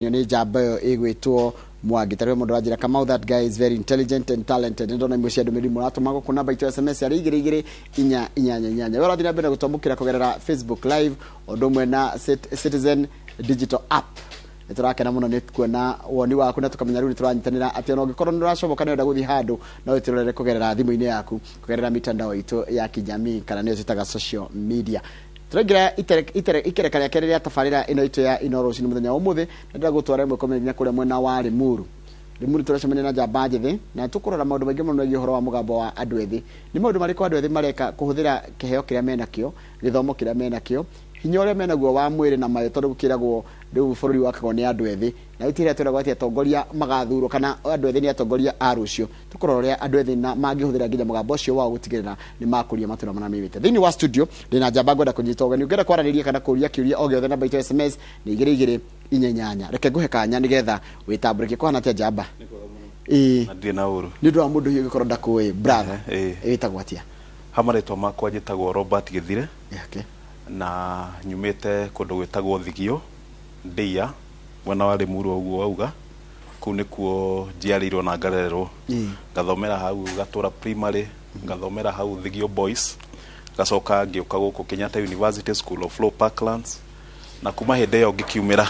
Nĩ njamba ĩyo ĩgwĩtwo Mwangi. Tarĩu mũndũ aranjĩra, "Kamau, that guy is very intelligent and talented." Nĩ ndona imwe cia ndũmĩrĩri mũratũma gũkũ namba itũ ya SMS arĩ 22488. We ũrathiĩ na mbere na gũtwamũkĩra kũgerera Facebook Live o ũndũ ũmwe na Citizen Digital App. Nĩ tũrakena mũno nĩ kuona woni waku na tũkamenya rĩu nĩ tũranyitanĩra atĩ ona ũngĩkorwo nĩ ũracomoka nĩ ũrenda gũthiĩ handũ, no ũtũrorere kũgerera thimũ-inĩ yaku, kũgerera mitandao itũ ya kijamii, kana nĩyo twĩtaga social media. Tũraingĩra ikereka rĩa kerĩ rĩa tabarĩra ĩno itũ ya Inooro rũcinĩ mũthenya wa ũmũthĩ, na ndĩrenda gũtwara ĩmwe kwa ĩmwe nginya kũrĩa mwena wa Limuru. Limuru tũracemania na njamba njĩthĩ na tũkũrora maũndũ maingĩ mũno megiĩ ũhoro wa mũgambo wa andũ ethĩ. Nĩ maũndũ marĩkũ andũ ethĩ mareka kũhũthĩra kĩheo kĩrĩa menakĩo, gĩthomo kĩrĩa menakĩo, hinya ũrĩa menaguo wa mwĩrĩ na mayo, tondũ gũkĩragwo rĩu bũrũri wakagwo nĩ andũ ethĩ, na rĩu ti rĩrĩa twĩragwo atĩ atongoria magathurwo kana andũ ethĩ nĩ atongoria a rũciũ. Tũkũrora ũrĩa andũ ethĩ na mangĩhũthĩra nginya mũgambo ũcio wao gũtigĩrĩra nĩ makũria matũra marĩa meimĩte. Thĩinĩ wa studio ndĩna njamba ngwenda kũnyita ũgeni. Ũngĩenda kwaranĩria kana kũria kĩũria o gĩothe, namba itũ ya SMS nĩ 2248. Reke ngũhe kanya nĩgetha wĩtambũrĩke. Kũhana atĩa, njamba? Ĩĩ. Na ndirĩ na ũru. Nĩ ũndũ wa mũndũ hihi ũngĩkorwo ndakũĩ, brother, wĩtagwo atĩa? Ha marĩtwa makwa njĩtagwo Robert Gĩthire. Na nyumĩte kũndũ gwĩtagwo Thigio, Ndĩia, mwena wa Limuru ũguo wauga. Kũu nĩkuo njiarĩirwo na ngarererwo. Ngathomera hau Gatũra Primary, ngathomera hau Thigio Boys, ngacoka ngĩũka gũkũ Kenyatta University School of Law, Parklands, na kuma hĩndĩ ĩyo ngĩkiumĩra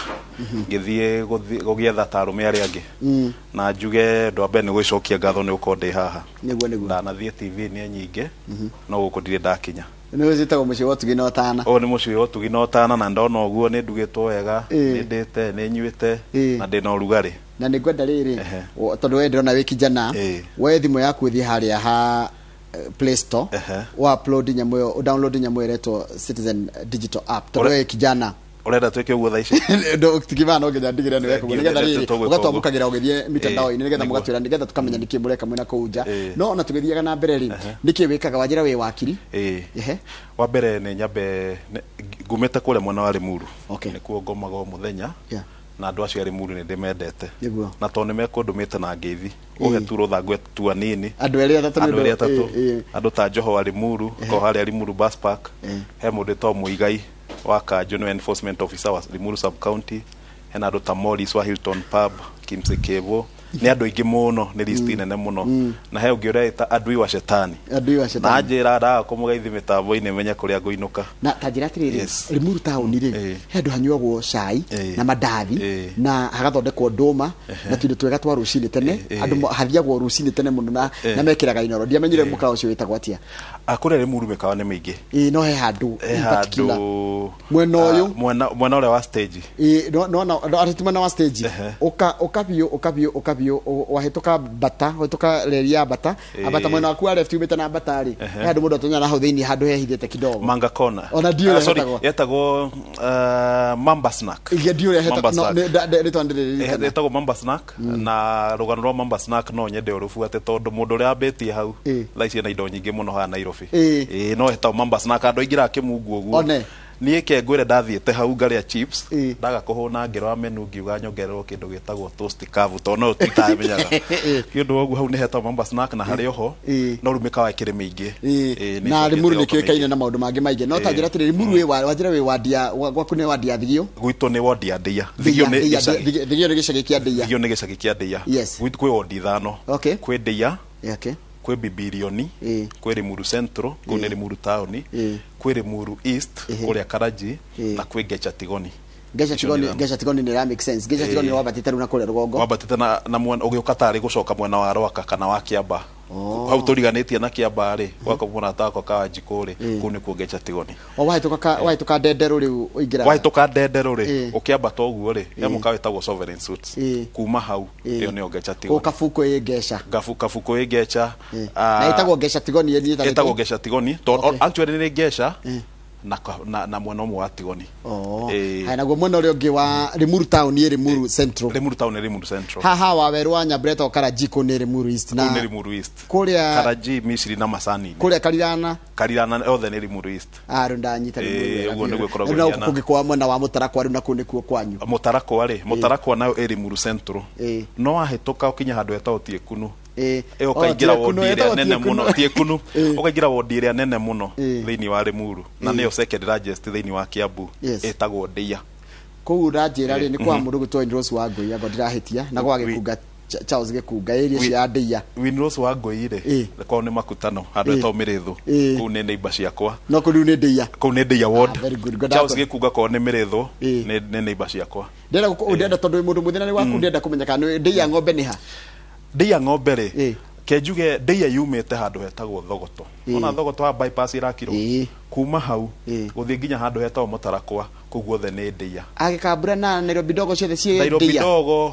ngĩthiĩ gũgĩetha ta arũme arĩa angĩ. Na njuge ũndũ wa mbere nĩ gũgĩcokia ngatho nĩ gũkorwo ndĩ haha. Nĩguo, nĩguo. Ndanathiĩ TV nĩ nyingĩ, no gũkũ ndirĩ ndakinya. Nĩ wĩtagwo mũciĩ wa ũtugi na ũtana. Ũyũ nĩ mũciĩ wa ũtugi na ũtana, na ndona ũguo nĩ ndugĩtwo wega, nĩ ndĩte, nĩ nyuĩte, na ndĩna ũrugarĩ. Na nĩ ngwenda rĩrĩ, tondũ we ndĩrona wĩ kijana, we thimũ yaku ũthiĩ harĩa ha Play Store, wa upload nyamũ ĩyo, download nyamũ ĩyo ĩretwo Citizen Digital App, tondũ we kijana. Ũrenda twĩke ũguo thaa ici? Tikimana no nginya ndigĩrĩre nĩ weka ũguo, nĩgetha rĩrĩ Tũgwĩka ũguo. ũgatwamũkagĩra ũgĩthiĩ mitandao-inĩ, nĩgetha mũgatwĩra, nĩgetha tũkamenya nĩkĩ mũreka mwĩna kũu nja. No ona tũgĩthiaga na mbere rĩ, nĩkĩ wĩkaga? Wanjĩra wĩ wakiri. Wa mbere nĩ nyambe ngumĩte kũrĩa mwena wa Limuru. Nĩkuo ngomaga o mũthenya. Na andũ acio a Limuru nĩ ndĩmendete. Na tondũ nĩ mekũndũmĩte na ngeithi, ũhe tu rũtha ngwe nini. Andũ erĩ atatũ nĩ Andũ erĩ atatũ. Andũ ta Joho wa Limuru, ko harĩa Limuru Bus Park. He mũndũ wĩtagwo Muigai wa Kanjũ, nĩwe enforcement officer wa Limuru sub county. Hena andũ ta Morris wa Hilton Pub, Kimsi Kevo. Nĩ andũ aingĩ mũno, nĩ list nene mũno. Na he ũngĩ ũrĩa ĩta Adui wa Shetani. Adui wa Na Shetani. njĩra ndaga kũmũgeithi mĩtambo-inĩ menye kũrĩa ngũinũka. Na ta njĩra atĩrĩrĩ, Limuru taũni rĩ, he handũ hanyuagwo cai na mandathi na hagathondekwo ndũma na tũindo twega twa rũcinĩ tene. Andũ hathiagwo rũcinĩ tene mũno na mekĩraga Inooro. Ndiamenyire mũkawa ũcio wĩtagwo atĩa. Kũrĩa Limuru mĩkawa nĩ mĩingĩ. Ĩĩ, no he handũ He in particular. handũ Mwena ũyũ. Mwena ũrĩa wa stage. Ĩĩ, no no no no, atĩ ti mwena wa stage. Ũka ũka biũ, ũka biũ, ũka biũ, wahĩtũka Bata, wahĩtũka reri ya Bata, ambata mwena waku wa left umĩte na Bata rĩ, he handũ mũndũ atonyaga na hau thĩinĩ, handũ hehithĩte kidogo. Manga Corner. Ona ndiũĩ ũrĩa Sorry, hetagwo. Yetagwo Mamba Snack. Ige ndiũĩ ũrĩa Mamba hetagwo, no Snack. rĩtwa ndĩrĩririkana. Ĩtagwo Mamba Snack, na rũgano rwa Mamba Snack no nyende ũrũbuate tondũ mũndũ ũrĩa ambĩtie hau thaa ici ena indo nyingĩ mũno haha Nairobi. Ĩĩ, no ĩtagwo Mamba Snack, andũ aingĩ rakĩmungu ũguo. One. Niĩ ke ngwĩre ndathiĩte hau ngarĩa chips, ndaga kũhũna ngĩrora menu ngiuga nyongererwo kĩndũ gĩtagwo toast kavu, tondũ no titamenyaga. Nĩ ũndũ wa ũguo hau nĩ hetagwo Mamba Snack na harĩ oho, no rĩu mĩkawa ĩkĩrĩ mĩingĩ. Ĩĩ, nĩ Na ĩcokete Limuru nĩ ĩgoka kĩũĩkaine mĩingĩ. na maũndũ mangĩ maingĩ, no ta njĩra atĩrĩ, Limuru wĩ wanjĩra wĩ wandia gwaku nĩ wandia Thigio. Gwitũ nĩ wondi ya Ndĩia. Thigio nĩ Ndĩia, gĩcagi. Thigio nĩ gĩcagi kĩa Ndĩia. Thigio nĩ gĩcagi kĩa Ndĩia. Gwitũ kwĩ wondi ithano. Kwĩ Ndĩia, kwĩ Bibilioni, kwĩ Limuru Central, kũu nĩ Limuru town, kwĩ Limuru East, kũrĩa Karaji, na kwĩ Ngecha Tigoni. Ngecha Icio nĩ Tigoni. ithano. Ngecha Tigoni nĩ make sense. Ngecha Tigoni wambatĩte rĩu na kũrĩa rũgongo. Wambatĩte na mwena ũgĩũka tarĩ gũcoka mwena wa Rwaka kana wa Kĩamba. Hau tũriganĩtie na Kĩamba rĩ, gwakwa mũrata wakwa Kawanjikũ rĩ, kũu nĩkuo Ngecha Tigoni. O wahĩtũka Ndenderũ rĩu ũingĩraga. Wahĩtũka Ndenderũ rĩ, ũkĩambata ũguo rĩ, he mũkawa wĩtagwo Sovereign Suites. Kuma hau ĩyo nĩyo Ngecha Tigoni. Kũu Kabuku ĩ Ngecha. Kabuku ĩ Ngecha. Na ĩtagwo Ngecha Tigoni ĩtagwo Ĩtagwo Ngecha Tigoni. Tondũ actually nĩ Ngecha na mwena ũmwe wa Tigoni. Haya, naguo mwena ũrĩa ũngĩ wa Limuru town ĩ Limuru Central. Limuru town nĩ Limuru Central. Haha wa werũ wa Nyambura ĩtagwo Karajiko nĩ Limuru East. Na Kũu nĩ Limuru East. Kũrĩa Karaji, Misiri na Masani. Kũrĩa Karirana. Karirana othe nĩ Limuru East. Ah, rĩu ndanyita Limuru wega Ũguo biũ. nĩguo ĩkoragwo Rĩu na gũkũ ĩhana. kũngĩ kwa mwena wa Mũtarakwa, rĩu nakuo nĩkuo kwanyu. Mũtarakwa rĩ, Mũtarakwa nayo ĩ Limuru Central. No wahĩtũka ũkinya handũ hetagwo Tiekunu. Ĩyo Oh, ũkaingĩra Tiekunu, wondi ĩrĩa ĩtagwo nene Tiekunu. mũno, Tiekunu. Ũkaingĩra wondi ĩrĩa nene mũno thĩinĩ wa Limuru na nĩyo second largest thĩinĩ wa Kiambu, ĩtagwo Ndĩia. Kũu ũranjĩra rĩ, nĩ kwa mũndũ gwĩtwo Winrose wa Ngũi, anga ndirahĩtia, na gwa Gĩkunga, Charles Gĩkunga, area cia Ndĩia. Winrose wa Ngũi rĩ, kwao nĩ Makutano, handũ hetagwo Mĩrĩthũ. Kũu nĩ neighbor ciakwa. No kũu rĩu nĩ Ndĩia. Kũu nĩ Ndĩia ward. Ah, very good. Charles Gĩkunga kwao nĩ Mĩrĩthũ, nĩ neighbor ciakwa. Ndĩrenda ndĩrenda tondũ wĩ mũndũ mwĩthĩ na nĩ waku, ndĩrenda kũmenya kana nĩ Ndĩia ng'ombe nĩ ha. Ndĩia ng'ombe rĩ, kenjuge Ndĩia yumĩte handũ hetagwo Thogoto. Ona Thogoto wa bypass ĩrakirwo. Kuma hau gũthiĩ nginya handũ hetagwo Mũtarakwa, kũu guothe nĩ Ndĩia. Agĩkambura na Nairobi Ndogo ciothe ciĩ Ndĩia. Nairobi Ndogo,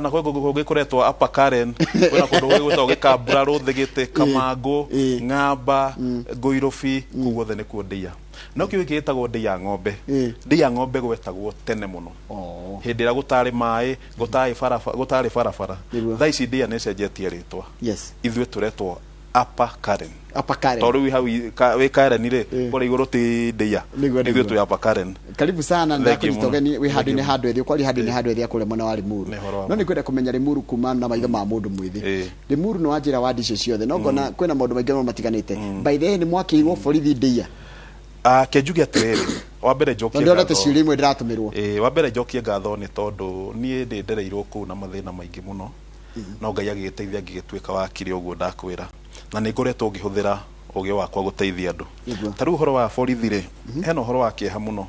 na kwĩ kũngĩ kũretwo Upper Karen, kwĩna kũndũ gwĩtagwo Gĩkambura, Rũthĩgĩtĩ, Kamangũ, Ng'amba, Ngũirũbi, kũu guothe nĩkuo Ndĩia. No kĩu gĩtagwo Ndĩia ng'ombe. Ndĩia ng'ombe gwetagwo tene mũno. Hĩndĩ ĩrĩa gũtarĩ maĩ, gũtarĩ barabara. Thaa ici Ndĩia nĩ ĩcenjetie rĩtwa. Ithuĩ tũretwo Upper Karen. Upper Karen. Tondũ rĩu hau wĩ Karen rĩ, kũrĩa igũrũ ti Ndĩia. Ithuĩ twĩ Upper Karen. Karibu sana, ndakũnyita ũgeni wĩ handũ-inĩ handũ ethĩ, ũkwaria handũ-inĩ handũ ethĩ kũrĩa mwena wa Limuru. No nĩ ngwenda kũmenya Limuru kuma na maitho ma mũndũ mwĩthĩ. Limuru nĩ wanjĩra wadi icio ciothe, no ngona kwĩna maũndũ maingĩ mũno matiganĩte. By the way, nĩ mwakĩirwo borithi Ndĩia? Kenjuge atĩrĩrĩ, wa mbere njokie ngatho. Ndĩronete ciũria imwe ndĩratũmĩrwo. Wa mbere njokie ngatho nĩ tondũ niĩ ndĩ ndereirwo kũu na mathĩna maingĩ mũno. No Ngai agĩgĩteithia ngĩgĩtuĩka wakiri ũguo ndakwĩra. Na nĩ ngoretwo ngĩhũthĩra ũgĩ wakwa gũteithia andũ. Ta rĩu ũhoro wa borithi rĩ, hena ũhoro wa kĩeha mũno.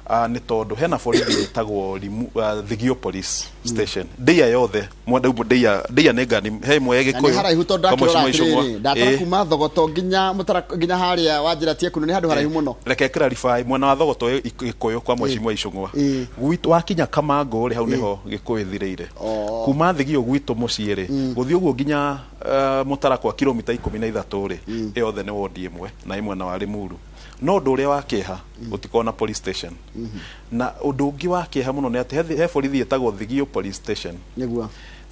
Nĩ tondũ hena borithi ĩtagwo Thigio Police Station. Ndĩia yothe, mwenda Ndĩia, Ndĩia nĩ ngani, he ĩmwe ya Gĩkũyũ. Nĩ haraihu tondũ ndakĩrora atĩrĩrĩ, ndatara kuma Thogoto nginya Mũtara, nginya harĩa Wanjĩra Tiekuno, nĩ handũ haraihu mũno. Reke clarify, mwena wa Thogoto Gĩkũyũ kwa Mheshimiwa Icũng'wa. Gwitũ wakinya Kamangũ rĩ, hau nĩho Gĩkũyũ ĩthirĩire. Kuma Thigio gwitũ mũciĩ rĩ, gũthiĩ ũguo nginya Mũtarakwa kilomita 13 rĩ, yothe nĩ wodi ĩmwe na ĩ mwena wa Limuru. No ũndũ ũrĩa wa kĩeha, gũtikoragwo na police station. Na ũndũ ũngĩ wa kĩeha mũno nĩ atĩ he borithi ĩtagwo Thigio Police Station. Nĩguo.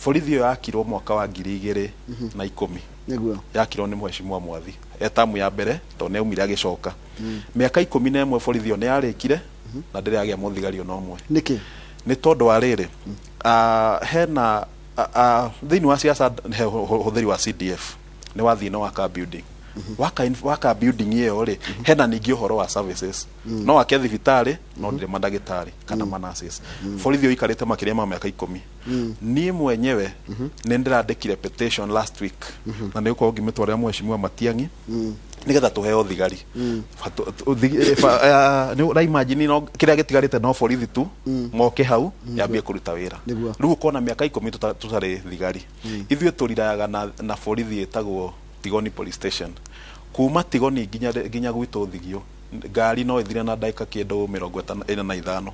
Borithi ĩyo yakirwo mwaka wa 2010. Nĩguo. Yakirwo nĩ Mheshimiwa Mwathi. E tamu ya mbere tondũ nĩ aumire agĩcoka. Mĩaka 11 borithi ĩyo nĩ yarĩkire na ndĩrĩ yagĩa mũthigari ona ũmwe. Nĩkĩ? Nĩ tondũ wa rĩrĩ, hena thĩinĩ wa siasa he ũhũthĩri wa CDF. Nĩ wathiĩ na waka building. Waka building ĩyo rĩ, hena ningĩ ũhoro wa services. No wake thibitarĩ, no ndĩrĩ mandagĩtarĩ kana ma-nurses. Borithi ĩyo ĩikarĩte makĩria ma mĩaka 10. Niĩ mwenyewe nĩ ndĩrandĩkire petition last week. Na nĩ gũkorwo ngĩmĩtwarĩra Mheshimiwa Matiang'i nĩgetha tũheo thigari. Nĩ ũraimagine no kĩrĩa gĩtigarĩte no borithi tu moke hau yambie kũruta wĩra. Rĩu ũkona mĩaka 10 tũtarĩ thigari. Ithuĩ tũrirayaga na borithi ĩtagwo Tigoni Police Station. Kuma Tigoni nginya gwitũ Thigio, ngari no ĩthire na ndagĩka kĩndũ 45.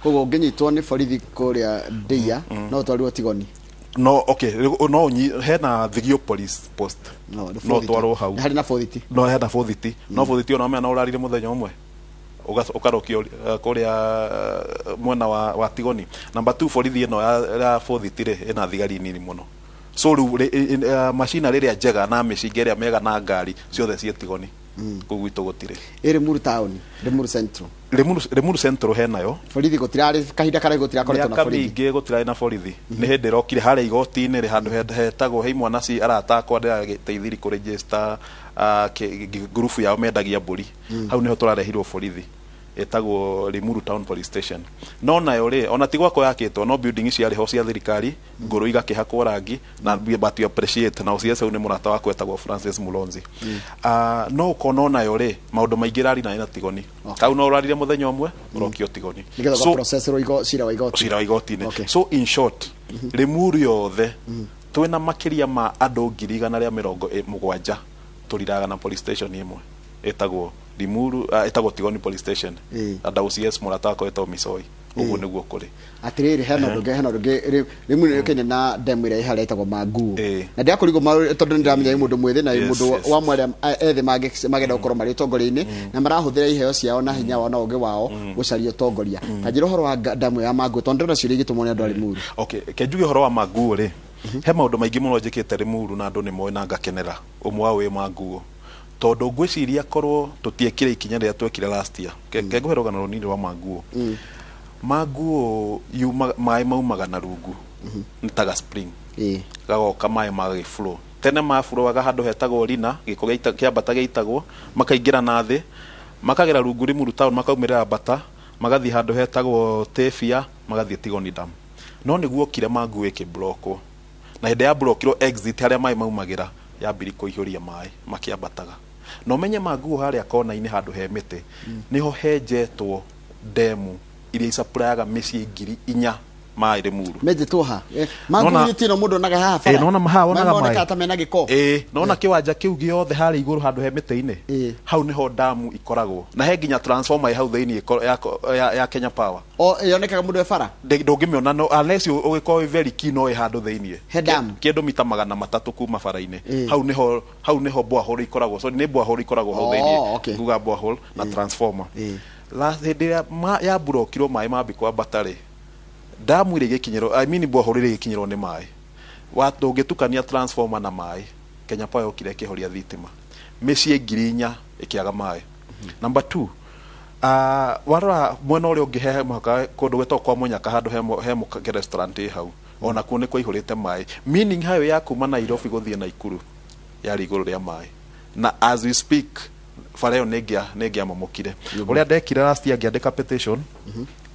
Koguo ũngĩnyitwo nĩ borithi kũrĩa Ndĩia, no ũtwarirwo Tigoni. No, okay, no hena Thigio Police Post. No twarwo hau. Harĩ na borithi. No hena borithi. No borithi ona mena ũrarire mũthenya ũmwe. Ũkarokio kũrĩa mwena wa Tigoni. Number 2, borithi ĩno ya borithi rĩ, ĩna thigari nini mũno. So rĩu macina rĩrĩa njega na mĩcinga ĩrĩa mega na ngari ciothe ciĩ Tigoni. Kũu gwitũ gũtirĩ. Ĩ Limuru town, Limuru Central. Limuru Central henayo. Borithi gũtirarĩ kahinda karaihu gũtirakoretwo na borithi. Mĩaka mĩingĩ gũtirarĩ na borithi. Nĩ hĩndĩ ĩrokire harĩa igoti-inĩ rĩ, handũ hetagwo he imwana ci arata akwa ndĩrateithirie kũ register ngurubu yao mendagia mbũri. Hau nĩho tũrarehirwo borithi. Ĩtagwo Limuru Town Police Station. No nayo rĩ, ona ti gwakwa yakĩtwo, no building ciarĩ ho cia thirikari, ngũrũ igakĩhakwo rangi, na but you appreciate, na OCS hau nĩ mũrata wakwa etagwo Francis Mulonzi. No ũkona onayo rĩ, maũndũ maingĩ ĩrari na Tigoni. Kau no ũrarire mũthenya ũmwe, ũrokio Tigoni. Nĩgetha ũgaprocess cira wa igoti. Cira wa igoti-inĩ. So in short, Limuru yothe twĩna makĩria ma andũ 170 tũriraga na police station ĩmwe ĩtagwo Limuru, ĩtagwo Tigoni Police Station. Na OCS mũrata wakwa etagwo Misoi. Ũguo nĩguo kũrĩ. Atĩrĩrĩ, hena ũndũ ũngĩ, hena ũndũ ũngĩ, Limuru nĩ yũĩkaine na demu ĩrĩa ĩ harĩa ĩtagwo Manguũ. Na ndĩrakũrigwo tondũ nĩndĩramenya wĩ mũndũ mwĩthĩ na wĩ mũndũ wa amwe arĩa ethĩ mangĩenda gũkorwo marĩ ũtongoria-inĩ na marahũthĩra iheo ciao na hinya wao na ũgĩ wao gũcaria ũtongoria. Ta njĩra ũhoro wa damu ya Manguũ, tondũ ndĩrona ciũria igĩtũmwo nĩ andũ a Limuru. Okay, ke njuge ũhoro wa Manguũ rĩ, he maũndũ maingĩ mũno njĩkĩte Limuru na andũ nĩ moĩ na ngakenera. Ũmwe wao wĩ Manguũ. Tondũ ngwĩciria korwo tũtiekire ikinya rĩrĩa twekire last year. Ke ngũhe rũgano rũnini rwa Manguũ. Manguũ maĩ maumaga na rungu. Nĩ ta spring. Gagoka maĩ magagĩ flow. Tene maflowaga handũ hetagwo Rina, gĩko kĩambata gĩitagwo, makaingĩra na thĩ, makagera rungu Limuru town, makaumĩrĩra Mbata, Magathiĩ handũ hetagwo Tefia, magathiĩ Tigoni Dam. No nĩguo okire Mangu ĩkĩblokwo, na hĩndĩ ya blokirwo exit harĩa maĩ maumagĩra yambiri kũihũria maĩ makĩambataga. Na ũmenye Mangu harĩa kona-inĩ handũ he mĩtĩ nĩho henjetwo demu iria icapurayaga mĩciĩ 4,000 maĩ Limuru. Menjetwo ha? Mangu nĩ tino mũndũ onaga haha bara. Nona haha wonaga maĩ. Moneka ta mena gĩko. Nona kĩwanja kĩu gĩothe harĩa igũrũ handũ he mĩtĩ-inĩ. Hau nĩho damu ikoragwo. Na he nginya transformer ĩ hau thĩinĩ ya Kenya Power. O yonekaga mũndũ e bara? Ndũngĩmĩona no unless ũgĩkorwo wĩ very keen no ĩ handũ thĩinĩ. He damu. Kĩndũ mita 300 kuma bara-inĩ. Hau nĩho borehole ikoragwo. So nĩ borehole ikoragwo hau thĩinĩ. Nguga borehole na transformer. Last hĩndĩ ĩrĩa ya burokirwo maĩ mambi kwambata rĩ, damu ĩrĩa ĩgĩkinyĩrwo, I mean borehole ĩrĩa ĩgĩkinyĩrwo nĩ maĩ. Ndũngĩtukania transformer na maĩ. Kenya Power yokire ĩkĩhoria thitima. Mĩciĩ 4,000 ĩkĩaga maĩ. Number 2, warora mwena ũrĩa ũngĩ he mũhaka kũndũ gwĩtagwo kwa Mũnyaka handũ he restaurant ĩ hau. Ona kuo nĩ kwaihũrĩte maĩ. Meaning hayo ya kuma Nairobi gũthiĩ Naikuru yarĩ igũrũ rĩa maĩ. Na as we speak bara ĩyo nĩ ĩngĩamomokire. Ũrĩa ndekire last year ngĩandĩka petition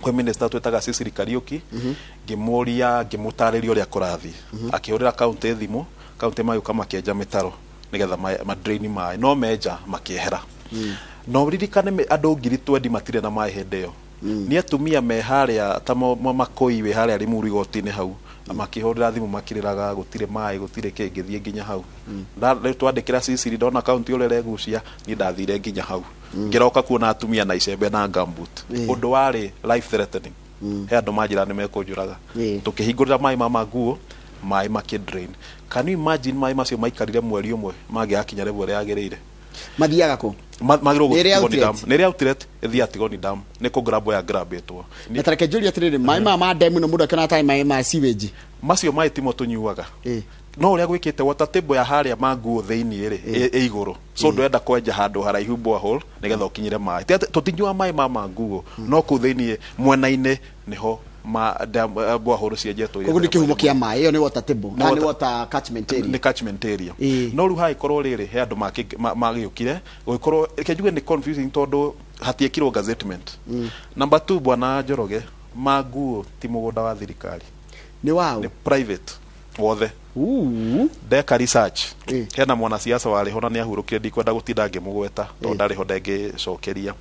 kwĩ minister twĩtaga Cecily Kariuki, ngĩmũria ngĩmũtarĩria ũrĩa kũrathiĩ. Akĩhũrĩra county thimũ, county magĩũka makĩenja mĩtaro nĩgetha ma drain maĩ, no menja makĩehera. No ririkane andũ 20,000 matirĩ na maĩ hĩndĩ ĩyo. Nĩ atumia me harĩa ta makoi wĩ harĩa Limuru igoti-inĩ hau, makĩhũrĩra thimũ makĩrĩraga gũtirĩ maĩ, gũtirĩ kĩ, ngĩthiĩ nginya hau. Rĩu twandĩkĩra Cecily ndona county ũrĩa ĩregucia, niĩ ndathire nginya hau. Ngĩroka kuona atumia na icembe na gumboot. Ũndũ warĩ life threatening. He andũ manjĩra nĩ mekũnjũraga. Tũkĩhingũrĩra maĩ ma Manguo, maĩ makĩ drain. Can you imagine maĩ macio maikarire mweri ũmwe mangĩgakinya level ĩrĩa yagĩrĩire? Mathiaga kũ? Magĩrĩirwo gũthiĩ Tigoni Dam. Nĩ ĩrĩ outlet ĩthiaga Tigoni Dam. Nĩ kũ grab ya grabĩtwo. Na tareke njũrie atĩrĩrĩ, maĩ maya ma demu no mũndũ akĩona tarĩ maĩ ma sewage. Macio maĩ timo tũnyuaga. No ũrĩa gwĩkĩte water table ya harĩa Manguo thĩinĩ rĩ, ĩ igũrũ. So ndũrenda kwenja handũ haraihu borehole nĩgetha ũkinyĩre maĩ. Tũtinyuaga maĩ ma Manguo, no kũu thĩinĩ mwena-inĩ nĩho borehole cienjetwo. Koguo nĩ kĩhumo kĩa maĩ, ĩyo nĩ water table, na nĩ water catchment area. Nĩ catchment area. No rĩu hagĩkorwo rĩrĩ he andũ magĩũkire, gũgĩkorwo reke njuge nĩ confusing tondũ hatiekirwo gazettement. Number 2, bwana Njoroge, Manguo ti mũgũnda wa thirikari. Nĩ waũ? Nĩ private wothe. Ndeka research. Hena mwanasiasa warĩ ho na nĩ ahurũkire, ndikwenda gũtinda ngĩmũgweta tondũ ndarĩ ho ndengĩcokeria.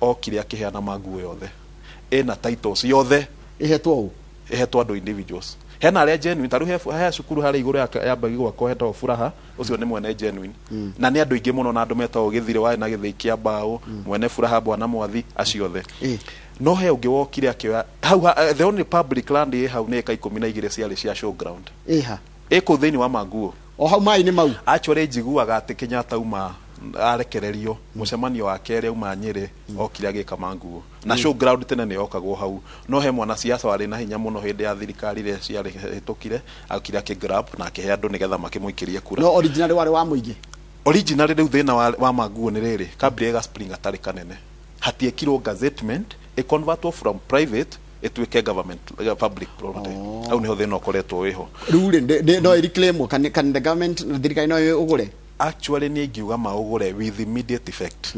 Okire akĩheana Manguo yothe. Ĩna titles yothe. Ĩhetwo ũ? Ĩhetwo andũ individuals. Hena arĩa genuine, ta rĩu he cukuru harĩa igũrũ ya mbagi gwakwa hetagwo Furaha, ũcio nĩ mwene genuine. Na nĩ andũ aingĩ mũno na andũ metagwo Gĩthire warĩ na gĩthĩi kĩa mbaũ, mwene Furaha bwana Mwathi, acio othe. No he ũngĩ wokire akĩoya hau, the only public land ĩ hau nĩ ĩka 12 ciarĩ cia showground. Ĩha? Ĩ kũu thĩinĩ wa Manguo. O hau maĩ-inĩ mau? Actually njiguaga atĩ Kenyatta auma arekererio mũcemanio wa kerĩ auma Nyĩrĩ okire agĩka Manguo. Na showground tene nĩ yokagwo hau. No he mwanasiasa warĩ na hinya mũno hĩndĩ ya thirikari ĩrĩa ciarĩ hĩtũkire, okire akĩ grab na akĩhe andũ nĩgetha makĩmũikĩrie kura. No originally warĩ wa mũingĩ? Originally rĩu thĩna wa Manguo nĩ rĩrĩ, kambire ga spring gatarĩ kanene. Hatiekirwo gazettement, ĩ convertwo from private ĩtuĩke government, public property. Hau nĩho thĩna ũkoretwo wĩho. Rĩu rĩ, no ĩreclaimwo, can the government, thirikari no ĩũgũre? Actually niĩ ingiuga maũgũre with immediate effect.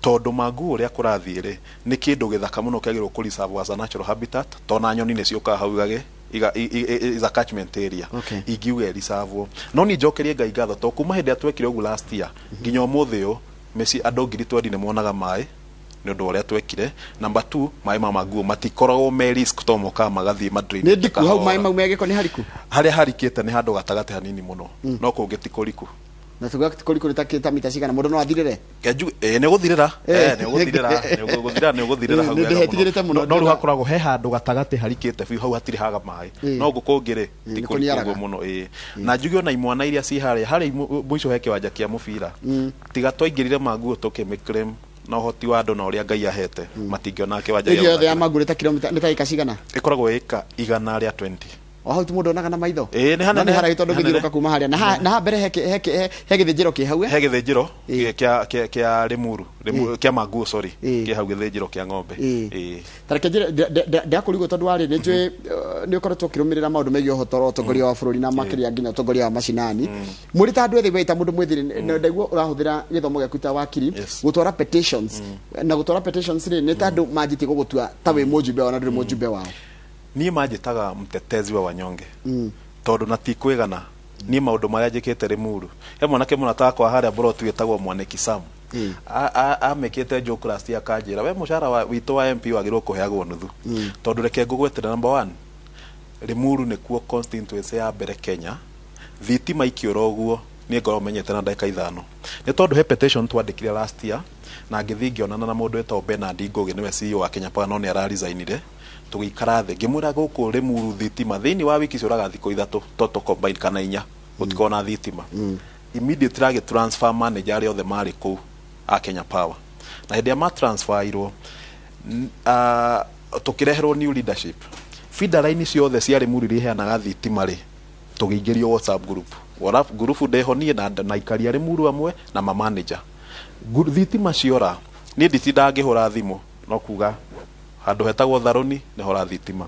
Tondũ Manguo ũrĩa kũrathiĩ rĩ, nĩ kĩndũ gĩthaka mũno kĩagĩrĩirwo kũ reserve as a natural habitat, tondũ na nyoni nĩ ciũkaga hau igage, is a catchment area. Ingiuga ĩreserve. No niĩ njokerie Ngai ngatho tondũ kuma hĩndĩ ĩrĩa twekire ũguo last year nginya ũmũthĩ ũyũ, mĩciĩ andũ 20,000 nĩ monaga maĩ nĩ ũndũ wa ũrĩa twekire. Number 2, maĩ ma Manguo matikoragwo me risk tondũ mokaga magathiĩ ma drain. Nĩ ndiku hau maĩ mau me gĩko nĩ hariku? Harĩa harikĩte nĩ handũ gatagatĩ hanini mũno, no kũngĩ ti kũriku. Na tuga ti kũriku nĩ ta mita cigana mũndũ no athirĩre? Kenju, nĩ gũthirĩra. Nĩ gũthirĩra, nĩ gũthirĩra, nĩ gũthirĩra hau Nĩ wega mũno. ndĩhetigĩrĩte mũno. No rĩu hakoragwo he handũ gatagatĩ harikĩte biũ, hau hatirĩ haga maĩ. No gũkũ ũngĩ rĩ, ti Nĩ kũriku kũniaraga. ũguo mũno, Na njuge ona imwana iria ci harĩa, harĩa mũico he kĩwanja kĩa mũbira. Tiga twaingĩrire Manguo tũkĩmĩclaim na ũhoti wa andũ na ũrĩa Ngai ahete, matingĩona kĩwanja Ĩrĩa gĩa yothe ya gũthakĩra. Manguo nĩ ta kilomita, nĩ ta ĩka cigana? Ĩkoragwo ĩka 120. O hau ti mũndũ onaga na maitho. Ĩĩ, nĩ hanene. No nĩ haraihu tondũ Nĩ hanene. ũngĩthiũrũrũka kuma harĩa na ha mbere he gĩthĩnjĩro kĩ hau, eh? He gĩthĩnjĩro kĩa Limuru, kĩa Manguo, sorry, kĩ hau gĩthĩnjĩro kĩa ng'ombe. Ĩĩ. Tareke njĩre ndakũrigwo tondũ warĩ nĩ njũĩ nĩ ũkoretwo ũkĩrũmĩrĩra maũndũ megiĩ ũhoro wa ũtongoria wa bũrũri na makĩria nginya ũtongoria wa macinani. Mũrĩ ta andũ ethĩ, we ta mũndũ mwĩthĩ, ndaigua ũrahũthĩra gĩthomo gĩaku ta wakiri gũtwara petitions, na gũtwara petitions rĩ, nĩ ta andũ manjĩtie gũgũtua ta wĩ mũjumbe wao na ndũrĩ mũjumbe wao. Niĩ manjĩtaga mtetezi wa wanyonge tondũ na ti kwĩgana. Niĩ maũndũ marĩa njĩkĩte Limuru, he mwanake mũrata wakwa harĩa Mburoti wĩtagwo Mwaniki Sam, amĩkĩte joke last year, akanjĩra, "We mũcara wa witũ wa MP wagĩrĩirwo kũheagwo nuthu." Tondũ reke ngũgwetere, number one, Limuru nĩkuo constituency ya mbere Kenya thitima ikĩũra ũguo niĩ ngoragwo menyete na ndagĩka 5. Nĩ tondũ he petition twandĩkire last year na ngĩthiĩ ngĩonana na mũndũ wĩtagwo Bernard Ngũgĩ, nĩwe CEO wa Kenya Power, no nĩ araresignire. Tũgĩikara thĩ, ngĩmwĩra gũkũ Limuru thitima thĩinĩ wa wiki ciũraga thikũ 3 total combined kana 4, gũtikorwo na thitima. Immediately agĩ transfer manager arĩa othe marĩ kũu a Kenya Power, na hĩndĩ ĩrĩa ma transferirwo, tũkĩreherwo new leadership. Feeder line ciothe cia Limuru iria iheanaga thitima rĩ, tũgĩingĩrio WhatsApp group. WhatsApp group ndĩho niĩ na aikari a Limuru amwe na ma manager. Thitima ciora, niĩ nditindaga ngĩhũra thimũ, no kuga handũ hetagwo Tharũni nĩhora thitima,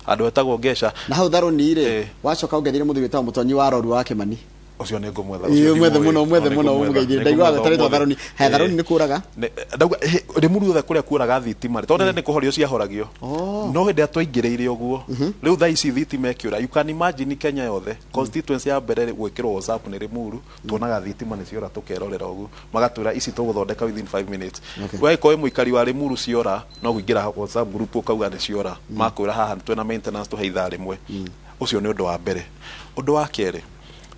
handũ hetagwo Ngeca. Na hau Tharũni rĩ, wacoka ũngethire mũthuri wĩtagwo Mũtonyi wa Roru wa Kĩmani. Ũcio nĩ ngũmwetha. Ĩĩ, Ũcio ũmwethe ndimũĩ. mũno, ũmwethe No, mũno, nĩngũmwetha. ũmũgeithie. Nĩngũmwetha Ndaiguaga wetarĩtwo ũmũthĩ. Tharũni. Haya, Tharũni nĩ kũraga? Ndauga Limuru yothe kũrĩa kuoraga thitima rĩ, tondũ tene nĩ kũhorio ciahoragio, no hĩndĩ ĩrĩa twaingĩrĩire ũguo, rĩu thaa ici thitima ĩkĩũra, you can imagine Kenya yothe constituency ya mbere gwĩkĩrwo WhatsApp nĩ Limuru. Tuonaga thitima nĩ ciora, tũkerorera ũguo, magatwĩra ici tũgũthondeka within 5 minutes. We angĩkorwo wĩ mũikari wa Limuru, ciora no kũingĩra WhatsApp group ũkauga nĩ ciora, makwĩra haha twĩna maintenance, tũhe ithaa rĩmwe. Ũcio nĩ ũndũ wa mbere. Ũndũ wa kerĩ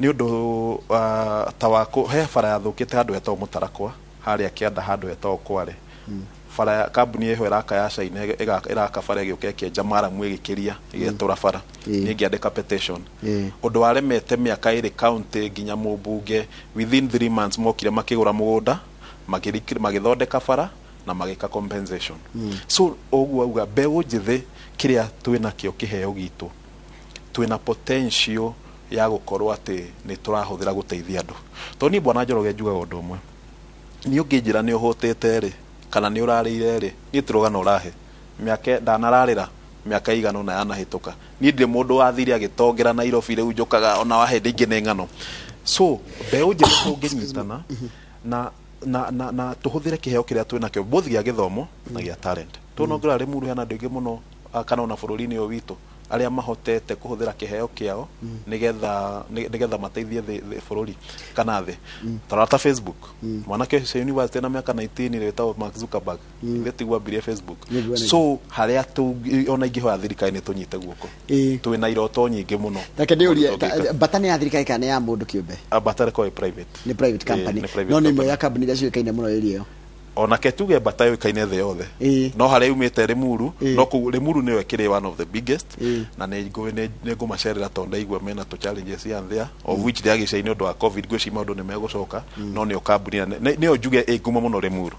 nĩ ũndũ ta wa he bara yathũkĩte handũ hetagwo Mũtarakwa harĩa kĩanda, handũ hetagwo Kware. Bara ya kambuni ĩho ĩraka ya China ĩraka bara, ĩgĩũka ĩkĩenja maramu, ĩgĩkĩria, ĩgĩtũra bara. Niĩ ngĩandĩka petition, ũndũ waremete mĩaka 2, county nginya mũmbunge. Within 3 months mokire makĩgũra mũgũnda, magĩthondeka bara na magĩka compensation. So ũguo auga mbeũ njĩthĩ kĩrĩa twĩnakĩo kĩheo gitũ, twĩna potential ya gũkorwo atĩ nĩ tũrahũthĩra gũteithia andũ. Tondũ niĩ bwana Njoroge njugaga ũndũ ũmwe, niĩ ũngĩnjĩra nĩ ũhũtĩte rĩ, kana nĩ ũrarĩire rĩ, niĩ ti rũgano ũrahe. Mĩaka ndanararĩra mĩaka ĩigana ũna yanahĩtũka, niĩ ndirĩ mũndũ wathire agĩtongera Nairobi. Rĩu njũkaga ona wa hĩndĩ ingĩ nĩ ng'ano. So mbeũ njĩthĩ tũngĩnyitana na tũhũthĩre kĩheo kĩrĩa twĩ nakĩo, both gĩa gĩthomo na gĩa talent. Tũnongera Limuru hena andũ aingĩ mũno, kana ona bũrũri-inĩ ũyũ witũ arĩa mahotete kũhũthĩra kĩheo kĩao nĩgetha mateithie thĩ bũrũri kana thĩ. Tarora ta Facebook, mwanake ũcio university na mĩaka 19 rĩ, wĩtagwo Mark Zuckerberg, ithe tiguo ambirie Facebook? Nĩguo, nĩguo. So harĩa ona ingĩhoya thirikari nĩ tũnyite guoko, twĩna iroto nyingĩ mũno. Reke ndĩũrie, Maũndũ tũngĩka. Bata nĩ ya thirikari kana nĩ ya mũndũ kĩũmbe? Bata rĩkorwo ĩ private. Nĩ private company? Nĩ private No nĩ ĩmwe company. ya kambuni iria ciũĩkaine mũno area ĩyo. Onake tuge Bata yũĩkaine thĩ yothe, no harĩa yumĩte Limuru, no kũu Limuru nĩyo ĩkĩrĩ one of the biggest. Na nĩ ngũmacerera tondũ ndaigua mena tũ challenges here and there, of which ndĩagĩcia nĩ ũndũ wa COVID. Ngwĩciria maũndũ nĩ megũcoka, no nĩyo kambuni nĩyo njuge ĩ ngumo mũno Limuru.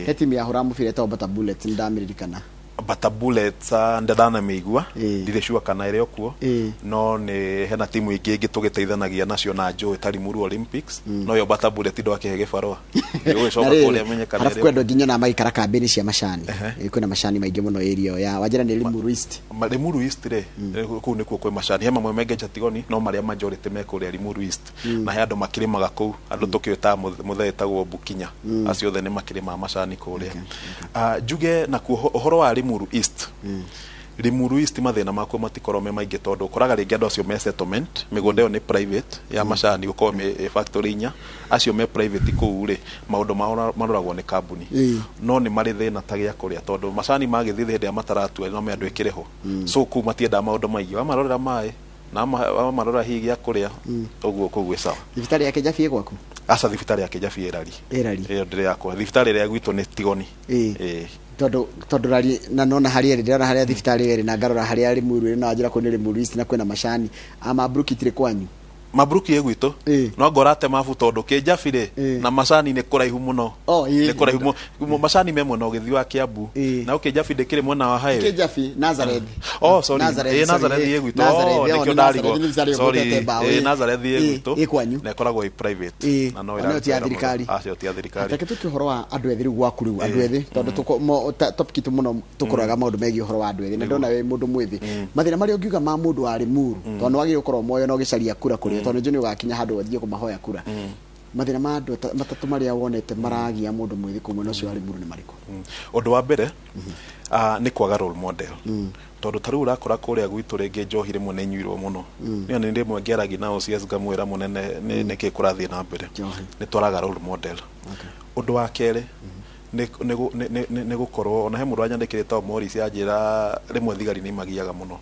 He timu yahũraga mũbira ĩtagwo Bata Bullets, nĩ ndamĩririkana. Bata Bullets, ndanamĩigua. Ndirĩ sure kana ĩrĩ o kuo. No nĩ hena timu ingĩ tũgĩteithanagia nacio na njũĩ ta Limuru Olympics, no yo Bata Bullet ndwakĩhe gĩbarũa. Nĩgũgĩcoka Na rĩrĩ, kũrĩa menye kana harabu ĩrĩ kwĩ andũ aingĩ nyonaga magĩikara kambĩni cia macani. Kwĩna macani maingĩ mũno area ĩyo ya wanjĩra nĩ Limuru East. Limuru East rĩ, kũu nĩkuo kwĩ macani. He mamwe mengeja Tigoni, no marĩa majority me kũrĩa Limuru East, na he andũ makĩrĩmaga kũu, andũ tũkĩũĩ mũthee ĩtagwo Bukinya, acio othe nĩ makĩrĩmaga macani kũrĩa. Njuge nakuo ũhoro wa Limuru East, Limuru East mathĩna makuo matikorwo me maingĩ tondũ ũkoraga rĩngĩ andũ acio me settlement, mĩgũnda ĩyo nĩ private ya macani, gũkorwo me factory inya, acio me private kũu rĩ, maũndũ mao maroragwo nĩ kambuni. No nĩ marĩ thĩna ta gĩa kũrĩa tondũ macani magĩthiĩ hĩndĩ ĩrĩa mataratua no me andũ ĩkĩrĩhwo, so kũu matiendaga maũndũ maingĩ, wamarorera maĩ na wamarora hihi gĩa kũrĩa ũguo, kũu gwĩ sawa. Thibitarĩ ya Kĩjabi ĩ gwaku? Aca, thibitarĩ ya Kĩjabi ĩ Rari. Ĩ Rari. Ĩyo ndĩrĩ yakwa, thibitarĩ ĩrĩa gwitũ nĩ Tigoni. Tondũ Rari na nona harĩa ĩrĩ, ndĩrona harĩa thibitarĩ ĩyo ĩrĩ na ngarora harĩa Limuru ĩrĩ, na wanjĩra kũu nĩ Limuru East na kwĩna macani ama Brook itirĩ kwanyu? Mabruki ĩ gwitũ. No ngorate mabu tondũ Kĩnjabi rĩ na macani nĩ kũraihu mũno. Nĩ kũraihu mũno. Macani me mwena ũgĩthiĩ wa Kiambu. Na Kĩnjabi ndĩkĩrĩ mwena wa highway. Kĩnjabi Nazareth. Oh, sorry. Ĩ Nazareth ĩ gwitũ. Oh, nĩkĩo ndarigwo. Sorry. Ĩ Nazareth ĩ gwitũ. Ĩ kwanyu. Na ĩkoragwo ĩ private. Na no ĩraruta ti ya thirikari. Acio ti ya thirikari. Reke tũkie ũhoro wa andũ ethĩ rĩu gwaku rĩu andũ ethĩ tondũ topic itũ mũno tũkũroraga maũndũ megiĩ ũhoro wa andũ ethĩ na ndona wĩ mũndũ mwĩthĩ. Mathĩna marĩa ũngiuga ma mũndũ wa Limuru tondũ nĩ wagĩrĩirwo gũkorwo moyo na ũgĩcaria kura kũrĩ tondũ nĩ ũgakinya handũ ũthiĩ kũmahoya kura. Mathĩna ma andũ matatũ marĩa wonete maragia mũndũ mwĩthĩ kũu mwena ũcio wa Limuru nĩ marĩkũ? Ũndũ wa mbere nĩ kwaga role model. Tondũ ta rĩu ũrakora kũrĩa gwitũ rĩngĩ njohi rĩmwe nĩ ĩnyuirwo mũno. Niĩ nĩ rĩmwe ngĩaragia na OCS ngamwĩra mũnene nĩkĩ kũrathiĩ na mbere. Nĩ twaraga role model. Ũndũ wa kerĩ nĩ gũkorwo ona he mũndũ wanyandĩkĩrĩte Morris anjĩra rĩmwe thigari nĩ imagiaga mũno.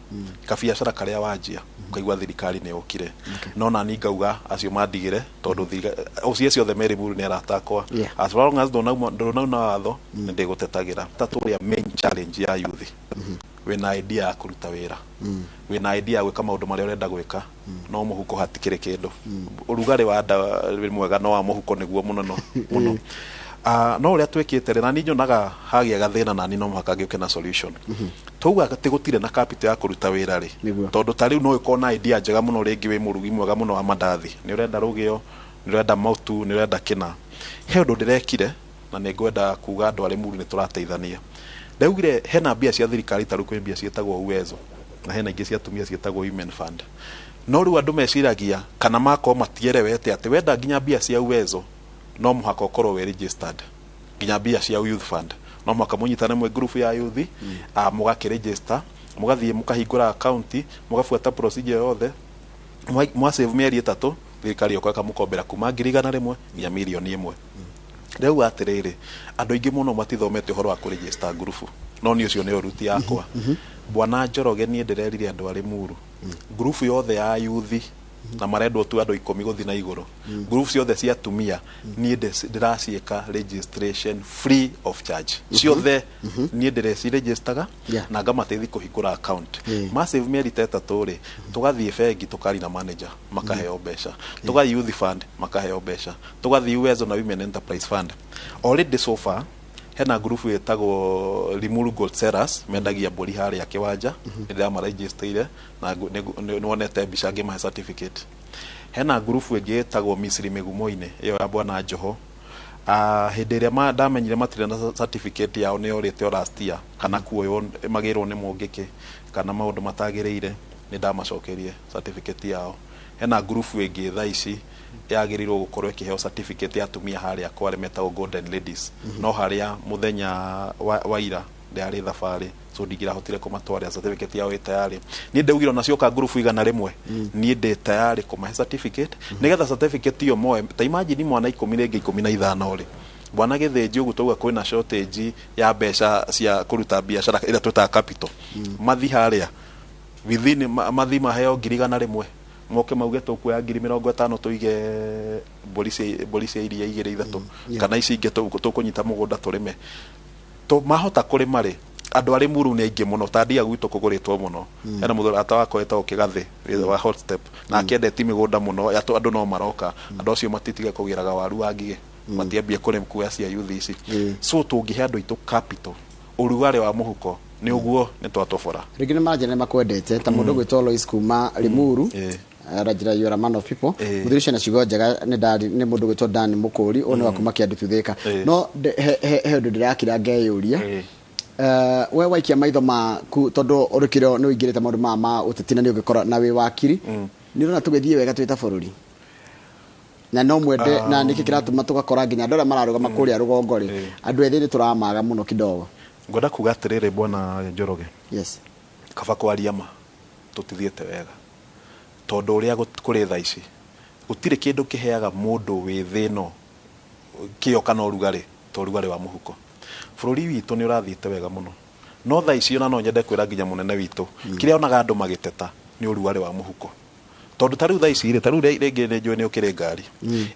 Kabiacara karĩa wanjia ũkaigua thirikari nĩ yũkire. No nani ngauga acio mandigĩre tondũ OCS othe me Limuru nĩ arata akwa. As long as ndũnauna watho nĩ ndĩgũtetagĩra. Tatũ ũrĩa main challenge ya youth. Wĩna idea ya kũruta wĩra. Wĩna idea ya gwĩka maũndũ marĩa ũrenda gwĩka. No mũhuko hatikĩrĩ kĩndũ. Ũrugarĩ wa nda wĩ mwega no wa mũhuko nĩguo mũno mũno. No ũrĩa twĩkĩte rĩ, na niĩ nyonaga hagĩa gathĩna nani no mũhaka ngĩũke na solution. Twauga atĩ gũtirĩ na capital ya kũruta wĩra rĩ, tondũ ta rĩu no ũkorwo na idea njega mũno rĩngĩ wĩ mũrugi mwega mũno wa mandathi, nĩ ũrenda rũgĩo, nĩ ũrenda mũtu, nĩ ũrenda kĩna. He ũndũ ndĩrekire na nĩ ngwenda kuga andũ a Limuru nĩ tũrateithania. Ndaugire hena mbia cia thirikari ta rĩu kwĩ mbia ciĩtagwo Uwezo na hena ingĩ cia atumia ciĩtagwo Women Fund. No rĩu andũ meciragia kana makorwo matierewete atĩ wenda nginya mbia cia Uwezo no mũhaka ũkorwo wĩ registered. Nginya mbia cia Youth Fund no mũhaka mũnyitane mwĩ group ya youth, mũgakĩregister, mũgathiĩ mũkahingũra account, mũgabuata procedure yothe, mwa save mĩeri 3, thirikari yoka ĩkamũkombera kuma 100,000 nginya 1,000,000. Rĩu atĩrĩrĩ, andũ aingĩ mũno matithomete ũhoro wa kũregister group, no niĩ ũcio nĩ ũruti yakwa. Bwana Njoroge niĩ ndĩrerire andũ a Limuru group yothe ya youth na marendwo tu andũ 10 gũthiĩ na igũrũ, group ciothe cia atumia niĩ ndĩraciĩka registration free of charge. Ciothe niĩ ndĩreciregistaga na ngamateithia kũhingũra account. Ma save mĩeri ta 3 rĩ, tũgathiĩ bengi tũkaria na manager makaheo mbeca, tũgathiĩ Youth Fund makaheo mbeca, tũgathiĩ Uwezo na Women Enterprise Fund. Already so far hena group ĩtagwo Limuru Gold Sellers mendagia mbũri harĩa kĩwanja, nĩ ndĩramaregisteire na nĩwonete mbica ngĩmahe certificate. Hena group ĩngĩ ĩtagwo Misri Mĩgumo-inĩ ĩyo ya Bwana Joho. Hĩndĩ ĩrĩa ndamenyire matirĩ na certificate yao nĩ yorĩte o last year kana kuoywo magĩrwo nĩ mũngĩkĩ kana maũndũ matagĩrĩire, nĩ ndamacokerie certificate yao. Hena group ĩngĩ thaa ici yagĩrĩirwo gũkorwo ĩkĩheo certificate ya atumia harĩa Kware metagwo Golden Ladies. No harĩa mũthenya wa ira ndĩarĩ thabarĩ, so ndingĩrahotire kũmatwarĩra certificate yao ĩ tayarĩ. Niĩ ndaugire ona cioka group 100, niĩ ndĩ tayarĩ kũmahe certificate nĩgetha certificate ĩyo moe. Ta imagine mwana 10 rĩngĩ 15 rĩ, bwana Gĩthĩnji ũguo twauga kwĩna shortage ya mbeca cia kũruta biacara ĩrĩa twĩtaga capital. Mathi harĩa within mathi maheo 100,000, moke mauge tũkuoya 50,000 tũige mbũri cia iria 2 3, kana ici ingĩ tũkũnyita mũgũnda tũrĩme. Mahota kũrĩma rĩ, andũ a Limuru nĩ aingĩ mũno, ta ndia gwitũ kũgũrĩtwo mũno. Hena mũthuri ata wakwa wĩtagwo Kĩgathĩ wa Hot Step, na akĩendeti mĩgũnda mũno, andũ no maroka. Andũ acio matitige kũgĩraga waru wa ngigĩ, matiambie kũrĩma kuoya cia youth ici. So tũngĩhe andũ aitũ capital, ũrugarĩ wa mũhuko nĩ ũguo nĩ twatobora. Rĩngĩ nĩ maranjĩra nĩ makwendete ta mũndũ ũgwĩtwo Lois kuma Limuru. Aranjĩra you are a man of people. Mũthuri ũcio na ciugo njega nĩ ndari nĩ mũndũ ũgwĩtwo Dan Mũkũri, ũyũ nĩ wa kuma Kĩandu Thika. No he ũndũ ndĩrakira ngeyũria. We waikia maitho maku tondũ ũrĩkĩro nĩ ũingĩrĩte maũndũ maya ma ũteti na nĩ ũngĩkora na wĩ wakiri. Nĩ ũrona tũgĩthiĩ wega twĩ ta bũrũri? Na no mwende, na nĩkĩ kĩratũma tũgakora nginya andũ arĩa mararũgama kũrĩa rũgongo rĩ, andũ ethĩ nĩ tũramaga mũno kidogo. Ngwenda kuga atĩrĩrĩ bwana Njoroge. Yes. Kaba kwaria ma tũtithiĩte wega. Tondũ ũrĩa kũrĩ thaa ici, gũtirĩ kĩndũ kĩheaga mũndũ wĩ thĩ ĩno kĩo kana ũrugarĩ ta ũrugarĩ wa mũhuko. Bũrũri witũ nĩ ũrathiĩte wega mũno. No thaa ici ona no nyende kwĩra nginya mũnene witũ, kĩrĩa onaga andũ magĩteta nĩ ũrugarĩ wa mũhuko. Tondu ta riu thaa ici rĩ, ta riu rĩngĩ nĩ njũĩ nĩ ũkĩrĩ ngari.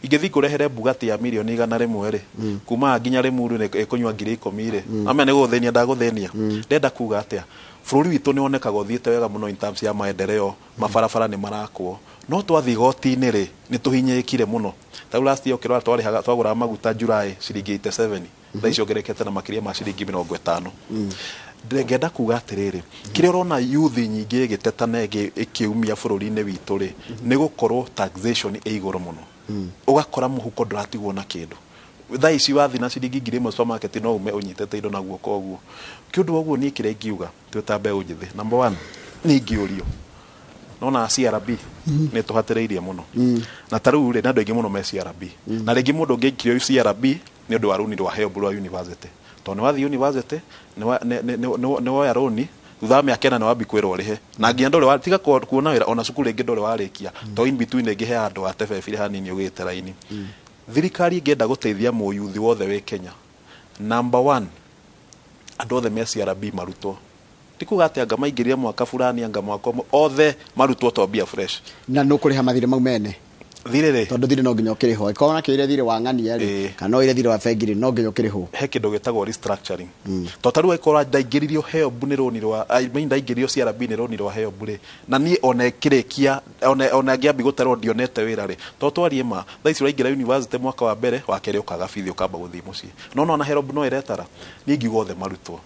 Ingĩthiĩ ngũrehere Bugatti ya mirioni 100 rĩ, kuma nginya Limuru nĩ ĩkũnyua 10,000 rĩ, amenya nĩ gũgũthĩnia ndagũthĩnia. Ndenda kuga atĩa, bũrũri witũ nĩ wonekaga ũthiĩte wega mũno in terms ya maendeleo, mabarabara nĩ marakwo, no twathiĩ igoti-inĩ rĩ, nĩ tũhinyĩrĩkire mũno. Ta rĩu last year ũkĩrora twarĩhaga, twagũraga maguta July ciringi 87, thaa ici ongererekete na makĩria ma ciringi 50. Ngenda kuga atĩrĩrĩ, kĩrĩa ũrona youth nyingĩ ĩgĩteta na ĩngĩ ĩkĩumia bũrũri-inĩ witũ rĩ, nĩ gũkorwo taxation ĩ igũrũ mũno, ũgakora mũhuko ndũratigwo na kĩndũ. Thaa ici wathiĩ na ciringi 1,000 supermarket no ume ũnyitĩte indo na guoko ũguo. Kĩũndũ ũguo niĩ kĩrĩa ingiuga twĩ ta mbeũ njĩthĩ, number one, nĩ ingĩũrio nona CRB nĩ tũhatĩrĩirie mũno, na ta rĩu rĩ, na andũ aingĩ mũno me CRB, na rĩngĩ mũndũ ũngĩaikirio CRB nĩ ũndũ wa rũni rwa HELB rwa university, tondũ nĩ wathiĩ university nĩ woya rũni, thutha wa mĩaka 4 nĩ wambi kwĩrwo ũrĩhe, na nginya ndũrĩ tiga kuona wĩra ona cukuru ĩngĩ ndũrĩ warĩkia, to in between ĩngĩ he handũ watebebire hanini ũgĩte raini. Thirikari ĩngĩenda gũteithia mũyuthi wothe wĩ Kenya, number one, andũ othe me CRB marutwo. Ti kuga atĩ anga maingĩrire mwaka fulani, anga mwaka ũmwe, othe marutwo twambia fresh. Na nũ kũrĩha mathirĩ mau mene? Thirĩ rĩ, tondũ thirĩ no nginya ũkĩrĩhwo, ĩkorwo nakĩoire thirĩ wa ng'ania rĩ, kana no oire thirĩ wa bengi rĩ, no nginya ũkĩrĩhwo. He kĩndũ gĩtagwo restructuring. To ta rĩu angĩkorwo ndaingĩririo HELB nĩ rũni rwa, I mean, ndaingĩririo CRB nĩ rũni rwa HELB rĩ, na niĩ ona ĩkĩrĩkia ona ngĩambi gũtarwo ndionete wĩra rĩ, to twarie ma, thaa ici ũraingĩra university mwaka wa mbere, wa kerĩ ũkaga bithi, ũkamba gũthiĩ mũciĩ, no nona HELB no ĩretara. Niĩ ingiuga othe marutwo,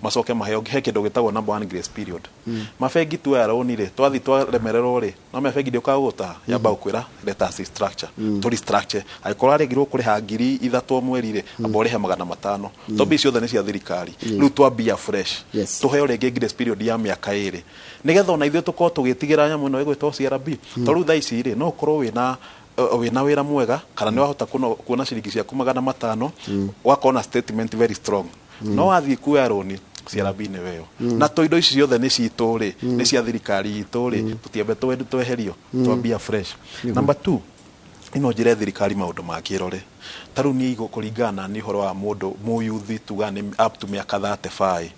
macoke maheo he kĩndũ gĩtagwo number one grace period. Mabengi tuoya rũni rĩ, twathiĩ twaremererwo rĩ, no me bengi ndĩũkaga gũgũtaha, yamba gũkwĩra let us restructure, tũ restructure. Angĩkorwo arĩgirwo kũrĩha 3,000 o mweri rĩ, amba ũrĩhe 500, to mbia ciothe nĩ cia thirikari. Rĩu twambia fresh, tũheo rĩngĩ grace period ya mĩaka 2, nĩgetha ona ithuĩ tũkorwo tũgĩtigĩra nyamũ ĩno ĩgwĩtwo CRB. To rĩu thaa ici rĩ, no ũkorwo wĩna wĩra mwega kana nĩ wahota kuona ciringi ciaku 500, ũgakorwo na statement very strong, no wathiĩ kuoya rũni CRB nĩ weyo, na to indo ici ciothe nĩ citũ rĩ, nĩ cia thirikari itũ rĩ, tũtiambe tweherio, twambia fresh. Number two, ino njĩre thirikari maũndũ mangĩ ĩrore. Ta rĩu niĩ kũringana na niĩ, ũhoro wa mũndũ mũyuthi, tuga nĩ up to mĩaka 35,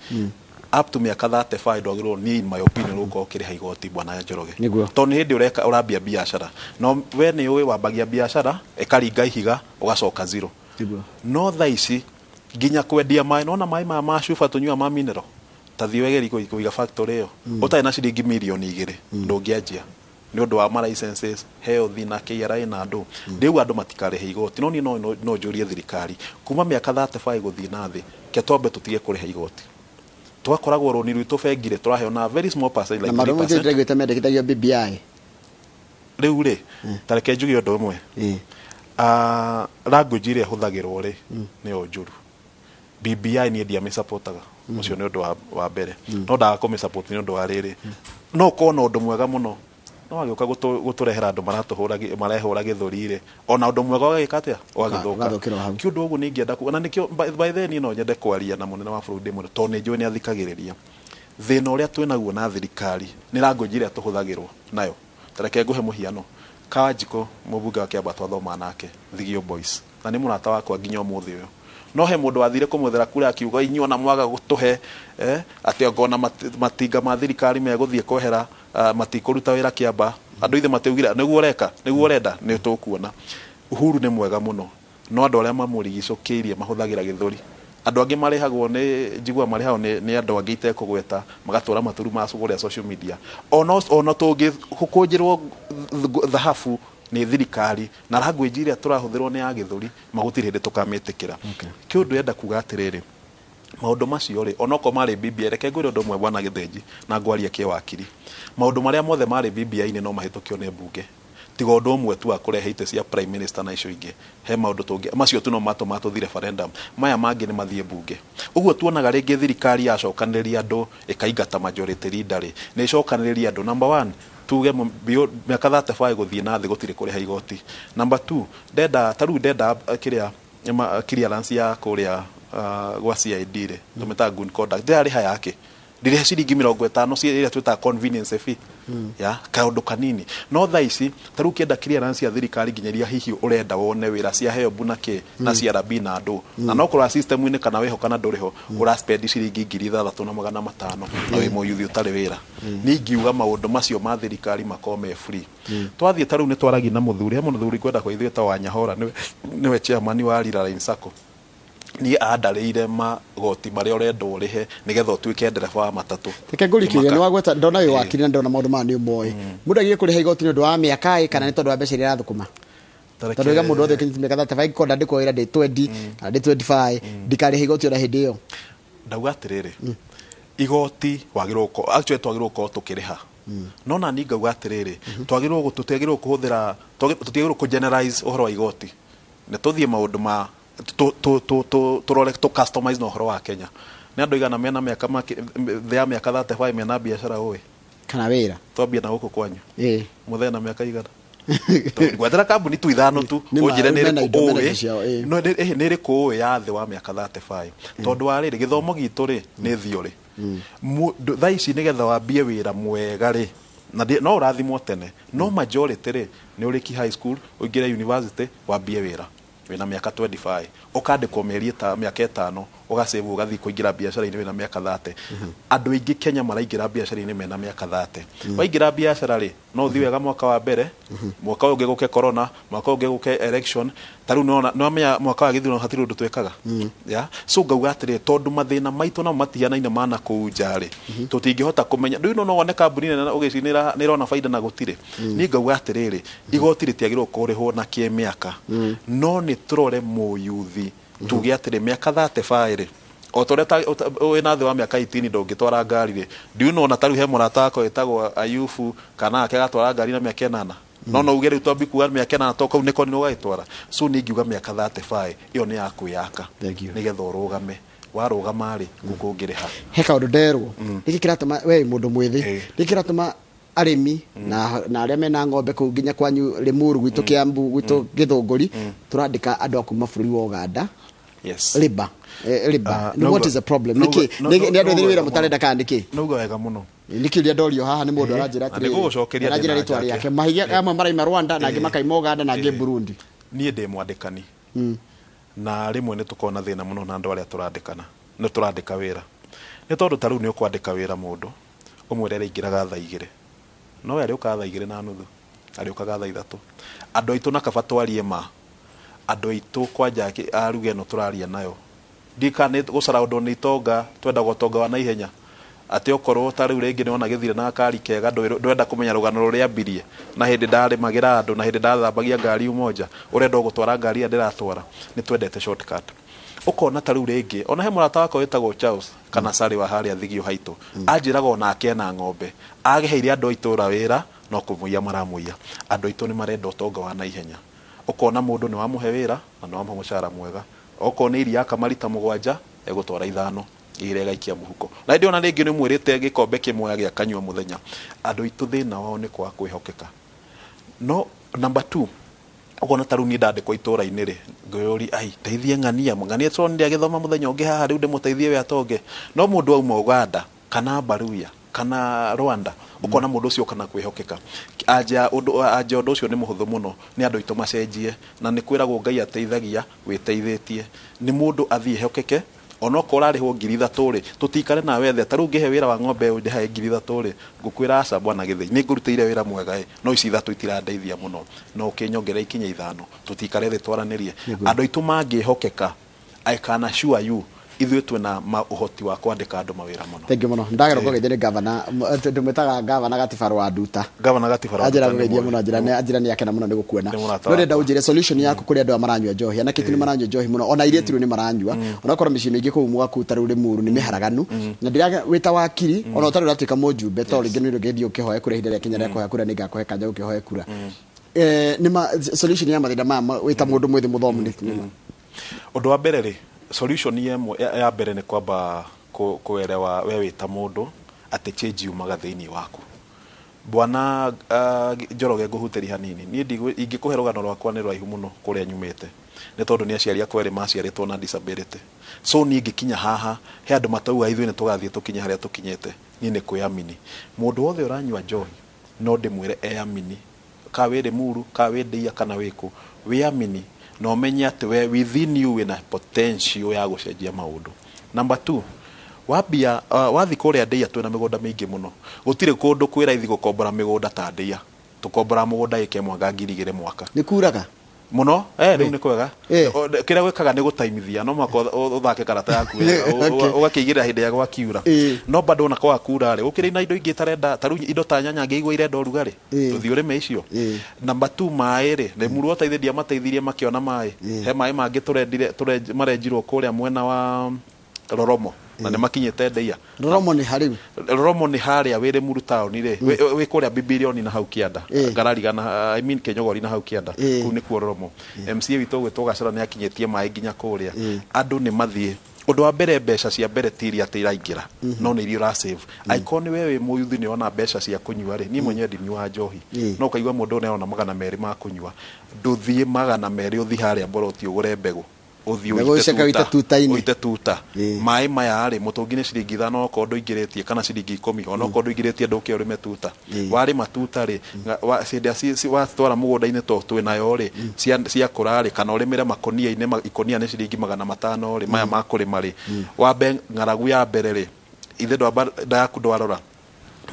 up to mĩaka 35 ndwagĩrĩirwo niĩ in my opinion gũkorwo ũkĩrĩha igoti, bwana Njoroge. Tondũ nĩ hĩndĩ ũreka ũrambia biacara, no we nĩ ũĩ wambagia biacara ĩkaringa ihiga ũgacoka zero. No thaa ici nginya kwendia maĩ, nona maĩ maya ma cuba tũnyua ma mineral, ta thiĩ wegeri kũiga factory ĩyo ũtarĩ na ciringi mirioni 2 ndũngĩanjia, nĩ ũndũ wa ma licenses, health na KRA na andũ rĩu andũ matikarĩhe igoti. No niĩ no njũrie thirikari, kuma mĩaka 35 gũthiĩ na thĩ, ke twambe tũtige kũrĩha igoti, tũgakoragwo rũni rwitũ bengi rĩ tũraheo na very small percent, na like marũa 3%. ndĩraiguĩte mendekithagio BBI. Rĩu rĩ, ta reke njuge ũndũ ũmwe. Language ĩrĩa ĩhũthagĩrwo rĩ nĩyo njũru. BBI niĩ ndiamĩsupportaga, ũcio nĩ ũndũ wa mbere. No ndaga kũmĩsupport nĩ ũndũ wa rĩrĩ, no ũkorwo na ũndũ mwega mũno, no agĩũka gũtũrehera andũ maratũhũra marehũra gĩthũri rĩ, ona ũndũ mwega ũgagĩka atĩa, ũgagĩthũka. Ũgathũkĩra o hau. Kĩ ũndũ ũguo nĩ ingĩenda na nĩkĩo by the way niĩ no nyende kwaria na mũnene wa bũrũri ndĩmwĩre, tondũ nĩ njũĩ nĩ athikagĩrĩria. Thĩna ũrĩa twĩnaguo na thirikari nĩ language ĩrĩa tũhũthagĩrwo nayo. Ta reke ngũhe mũhiano. Kawanjiko, mũmbunge wa Kĩamba, twathoma nake Thigio Boys na nĩ mũrata wakwa nginya ũmũthĩ ũyũ, no he mũndũ wathire kũmwethera kura akiuga inyuĩ ona mwaga gũtũhe atĩ angona matinga ma thirikari megũthiĩ kwehera, matikũruta wĩra Kĩamba. Andũ ithe matiugire nĩguo ũreka nĩguo ũrenda nĩ tũkuona. Uhuru nĩ mwega mũno, no andũ arĩa mamũrigicũkĩirie mahũthagĩra gĩthũri. Andũ angĩ marĩhagwo nĩ njigua marĩhagwo nĩ andũ angĩ itekũgweta, magatũra maturu ma kũrĩa social media. Ona tũngĩkũnjĩrwo thahabu nĩ thirikari na language ĩrĩa tũrahũthĩrwo nĩ ya gĩthũri, magũtirĩ hĩndĩ tũkamĩtĩkĩra. Kĩũndũ enda kuga atĩrĩrĩ, maũndũ macio rĩ, onokorwo marĩ BBI, reke ngwĩre ũndũ ũmwe, bwana Gĩthĩnji, na ngwaria kĩwakiri, maũndũ marĩa mothe marĩ BBI-inĩ no mahĩtũkio nĩ mbunge, tiga ũndũ ũmwe tu wa kũrehe itĩ cia prime minister na icio ingĩ. He maũndũ tũngĩ macio tu no matũma tũthi referendum, maya mangĩ nĩ mathiĩ mbunge. Ũguo tuonaga rĩngĩ thirikari yacokanĩrĩria andũ ĩkaingata majority leader rĩ, nĩ ĩcokanĩrĩria andũ. Number one, tuge mĩaka 35 gũthiĩ na thĩ gũtirĩ kũrĩha igoti. Number two, ndenda ta rĩu ndenda kĩrĩa clearance ya kũrĩa gwa CID rĩ, tũmĩtaga good conduct, ndĩrarĩha yake. Ndĩrĩhe ciringi 50 cia ĩrĩa twĩtaga convenience fee ya kaũndũ kanini. No thaa ici ta rĩu ũkĩenda clearance ya thirikari nginya iria hihi ũrenda wone wĩra cia HELB na kĩ na CRB na andũ na no kũrora system-inĩ kana wĩho kana ndũrĩho, ũra spend ciringi 6,500 na wĩ mũyuthi ũtarĩ wĩra. Niĩ ingiuga maũndũ macio ma thirikari makorwo me free. Twathiĩ ta rĩu nĩ twaragia na mũthuri, he mũthuri ngwenda kwa ithuĩ ta wa Nyahora, nĩwe chairman wa Rira Line Sacco. Niĩ andarĩire magoti marĩa ũrenda ũrĩhe nĩgetha ũtuĩke ndereba wa matatũ. Reke ngũrie kĩũria, nĩ wagweta ndona wĩ wakiri na ndona maũndũ maya nĩ ũmoĩ. Mũndũ agĩrĩire kũrĩha igoti nĩ ũndũ wa mĩaka ĩ kana nĩ tondũ wa mbeca iria arathũkũma? Tondũ iga mũndũ wothe ũkinyĩtie mĩaka 35 ko ndandĩkwo wĩra ndĩ 20 kana ndĩ 25 ndikarĩha igoti ona hĩndĩ ĩyo. Ndauga atĩrĩrĩ, igoti wagĩrĩirwo actually twagĩrĩirwo gũkorwo tũkĩrĩha, no na niĩ ngauga atĩrĩrĩ, twagĩrĩirwo tũtiagĩrĩirwo kũhũthĩra, tũtiagĩrĩirwo kũ generalize ũhoro wa igoti. Nĩ tũthiĩ maũndũ ma tũrore tũ customize na ũhoro wa Kenya. Nĩ andũ igana mena mĩaka thĩ ya mĩaka 35 mena biacara ũĩ kana wĩra? Twambie na gũkũ kwanyu. Mũthee na mĩaka igana gwethera kambuni tu ithano tu ũnjĩre nĩ ĩrĩkũ ũĩ, no nĩ ĩrĩkũ ũĩ ya thĩ wa mĩaka 35, tondũ wa rĩrĩ gĩthomo gitũ rĩ nĩ theory. Thaa ici nĩgetha wambie wĩra mwega rĩ, na no ũrathimwo tene, no majority rĩ nĩ ũrĩki high school ũingĩre university wambie wĩra wĩna mĩaka 25, ũkandĩkwo mĩeri mĩaka 5, ũgacĩvwo ũgathiĩ kũingĩra biacara-inĩ wĩna mĩaka 30. Andũ aingĩ Kenya maraingĩra biacara-inĩ mena mĩaka 30. Waingĩra biacara rĩ, no ũthiĩ wega mwaka wa mbere, mwaka ũyũ ũngĩ gũke corona, mwaka ũyũ ũngĩ gũke election. Ta rĩu nĩwamenya mwaka wa gĩthurano hatirĩ ũndũ twĩkaga. Yeah? So ngauga atĩrĩrĩ, tondũ mathĩna maitũ namo matihanaine ma nakũu nja rĩ, tũtingĩhota kũmenya. Rĩu no wone kambuni nene ũgĩciria nĩ ĩrona baida na gũtirĩ. Niĩ ngauga atĩrĩrĩ, igoti rĩtiagĩrĩirwo kũrĩhwo na kĩmĩaka, no nĩ tũrore mũyuthi tuge atĩrĩ mĩaka 35 rĩ, o ta ũrĩa wĩna thĩ wa mĩaka 18 ndũngĩtwara ngari rĩ, ndiunona ta rĩu he mũrata wakwa wĩtagwo Ayubu kana ake agatwara ngari na mĩaka 8. No uge rĩu twambi kuga mĩaka 8 to kau nĩko nĩ ũgagĩtwara. So niĩ ingiuga mĩaka 35 ĩyo nĩ ya kwĩyaka nĩgetha ũrũgame. Warũgama rĩ, gũkũ ũngĩrĩha. He kaũndũ nderwo, nĩkĩ kĩratũma we mũndũ mwĩthĩ, nĩkĩ kĩratũma arĩmi na arĩa mena ng'ombe kũu nginya kwanyu Limuru gwitũ Kiambu gwitũ Gĩthũngũri tũrandĩka andũ a kuma bũrũri wa Uganda? Yes. Riba. Riba. What is the problem? Nĩkĩ nĩ andũ ethĩ wĩra mũtarenda kana nĩkĩ? Nauga wega mũno. Nĩkĩ ũrĩa ndorio haha nĩ mũndũ aranjĩra atĩrĩrĩ, aranjĩra rĩtwa rĩake. Mahiga amwe maraima Rwanda na angĩ makaima Uganda na angĩ Burundi. Niĩ ndĩ mwandĩkani. Na rĩmwe nĩ tũkoragwo na thĩna mũno na andũ arĩa tũrandĩkana. Nĩ tũrandĩka wĩra. Nĩ tondũ ta rĩu nĩ ũkwandĩka wĩra mũndũ, ũmwĩre arĩingĩraga thaa 2. No we arĩũkaga thaa 2:30, arĩũkaga thaa 3. Andũ aitũ na kaba twarie ma, andũ aitũ kwanja a ruga ĩno tũraria nayo, ndikana gũcara ũndũ nĩ itonga, twendaga ũtonga wa naihenya. Atĩ okorwo ta rĩu rĩngĩ nĩwona gĩthire na gakari kega, ndwenda kũmenya rũgano rũrĩa ambirie, na hĩndĩ ndarĩmagĩra andũ, na hĩndĩ ndathambagia ngari Umoja, ũrenda gũtwara ngari ĩrĩa ndĩratwara, nĩ twendete shortcut. Ũkona ta rĩu rĩngĩ, ona he mũrata wakwa wĩtagwo Charles, kana Sari wa harĩa Thigio haitũ, anjĩraga onake ena ng'ombe, agĩheire andũ a itũũra wĩra, no kũmũiya maramũiya. Andũ aitũ nĩ marenda ũtonga wa naihenya. Ũkona mũndũ nĩ wamũhe wĩra, na nĩ wamũhe mũcara mwega. Okorwo nĩ iria akama rita 7, egũtwara 5, igĩrĩ agaikia mũhuko. Na hĩndĩ ona rĩngĩ nĩ ũmwĩrĩte gĩkombe kĩmwe agĩa akanyua mũthenya. Andũ aitũ thĩna wao nĩ kwaga kwĩhokeka. No number 2, ũkona ta rĩu niĩ ndandĩkwo itũũra-inĩ rĩ, ngĩũria, ai, ndeithie ng'ania, ng'ania tondũ nĩndĩagĩthoma mũthenya ũngĩ haha rĩu ndĩmũteithie we atonge. No mũndũ auma Uganda, kana Baruya, kana Rwanda, ũkona mũndũ ũcio kana kwĩhokeka. Anja ũndũ ũcio nĩ mũhũthũ mũno, nĩ andũ aitũ macenjie, na nĩ kwĩragwo Ngai ateithagia wĩteithĩtie. Nĩ mũndũ athiĩ ehokeke, onokorwo ũrarĩhwo 3,000 rĩ, tũtikare nawe thĩ. Ta rĩu ngĩhe wĩra wa ng'ombe ũyũ ndĩhae 3,000 rĩ, ngũkwĩra aca bwana Gĩthĩi, nĩ ngũrutĩire wĩra mwega ĩ, no ici 3 itirandeithia mũno, no ũkĩnyongerera ikinya 5, tũtikare thĩ twaranĩrie. Andũ aitũ mangĩhokeka, I can assure you, ithuĩ twĩna ũhoti wa kwandĩka andũ mawĩra mũno. Thank you mũno. Ndagerwo kũgeithio nĩ gavana, ndĩmwĩtaga gavana Gatifaro wa Nduta. Gavana Gatifaro wa Anjĩra Nduta nĩ kũgeithia mwega. mũno, anjĩra nĩ akena mũno nĩ gũkuona. Nĩ mũrata No ndĩrenda wakwa. ũnjĩre solution yaku kũrĩ andũ aya maranyua njohi. Anake tu nĩ maranyua njohi mũno, ona airĩtu rĩu nĩ maranyua. Onakorwo mĩciĩ mĩingĩ kũu mwaku ta rĩu Limuru nĩ mĩharaganu. Na ndĩraga wĩ ta wakiri, ona ũtarĩ ũratuĩka mũjumbe, tondũ rĩngĩ nĩ ũgĩthiĩ ũkĩhoe kura ihinda rĩa kinya rĩa kũhoya kura, nĩngakũhe kanya ũkĩhoe kura. Nĩ ma solution ya mathĩna maya wĩ ta mũndũ mwĩthĩ mũthomu nĩ ma? Ũndũ wa mbere rĩ, solution ya mbere nĩ kwamba kuelewa we wĩ ta mũndũ atĩ change yumaga thĩinĩ waku. Bwana Njoroge ngũhutĩria hanini, niĩ ingĩkũhe rũgano rwakwa nĩ rũraihu mũno kũrĩa nyumĩte. Nĩ tondũ nĩ aciari akwa erĩ maciarĩtwo na disability. So niĩ ngĩkinya haha, he andũ matauga ithuĩ nĩ tũgathiĩ tũkinye harĩa tũkinyĩte. Niĩ nĩ kwĩamini. Mũndũ wothe ũranyua njohi no ndĩmwĩre eamini. Ka wĩ Limuru, ka wĩ Ndeia kana wĩ kũ, wĩamini na ũmenye atĩ we within you wĩna potential ya gũcenjia maũndũ. Number two, wambia wathiĩ kũrĩa Ndeia twĩna mĩgũnda mĩingĩ mũno. Gũtirĩ kũndũ kwĩ raithi gũkombora mĩgũnda ta Ndeia. Tũkombora mũgũnda ĩka ĩmwe anga 2,000 mwaka. Nĩ kuraga? Mũno, rĩu nĩ kwega. Kĩrĩa gwĩkaga nĩ gũtaimithia, no mũhaka ũthake karata yaku wega, ũgakĩigĩrĩra hĩndĩ ya gwakiura. No bado ona kwaga kura rĩ, gũkĩrĩ na indo ingĩ itarenda, ta rĩu indo ta nyanya ngĩigua irenda ũrugarĩ, tũthiĩ ũrĩme icio. Number 2, maĩ rĩ, Limuru ota ithe ndiamateithirie makĩona maĩ. He maĩ mangĩ tũrendire, marenjirwo kũrĩa mwena wa Roromo, na nĩ makinyĩte Ndeia. Roromo nĩ harĩ? Roromo nĩ harĩa wĩ Limuru town rĩ, wĩ kũrĩa Bibilioni na hau kĩanda. Ngarariga na, I mean Kenyogori na hau kĩanda. Kũu nĩkuo Roromo. MCA witũ ũgwĩtwo Gacara nĩ akinyĩtie maĩ nginya kũrĩa. Andũ nĩ mathiĩ. Ũndũ wa mbere mbeca cia mbere ti iria atĩ iraingĩra, no nĩ iria ũra save. Angĩkorwo nĩ we wĩ mũyuthi nĩ wona mbeca cia kũnyua rĩ, niĩ mwenyewe ndinyuaga njohi. No ũkaigua mũndũ ũyũ nĩ arona 200 ma kũnyua. Ndũthiĩ 200 ũthiĩ harĩa Mboroti ũgũre mbegũ. Ũthiĩ Mbegũ ũite icio ũite tuta. tuta-inĩ. Ũite tuta. Maĩ maya rĩ, mũtũngi nĩ ciringi 5 okorwo ndũingĩrĩtie, kana ciringi 10, ona okorwo ndũingĩrĩtie ndũke ũrĩme tuta. Warĩma tuta rĩ, hĩndĩ ĩrĩa watwara mũgũnda-inĩ to twĩ nayo rĩ, ciakũra rĩ, kana ũrĩmĩre makũnia-inĩ, ikũnia nĩ ciringi 500 rĩ, maya ma kũrĩma rĩ. Wambe ng'aragu ya mbere rĩ, ithe ndwamba nda yaku ndwarora.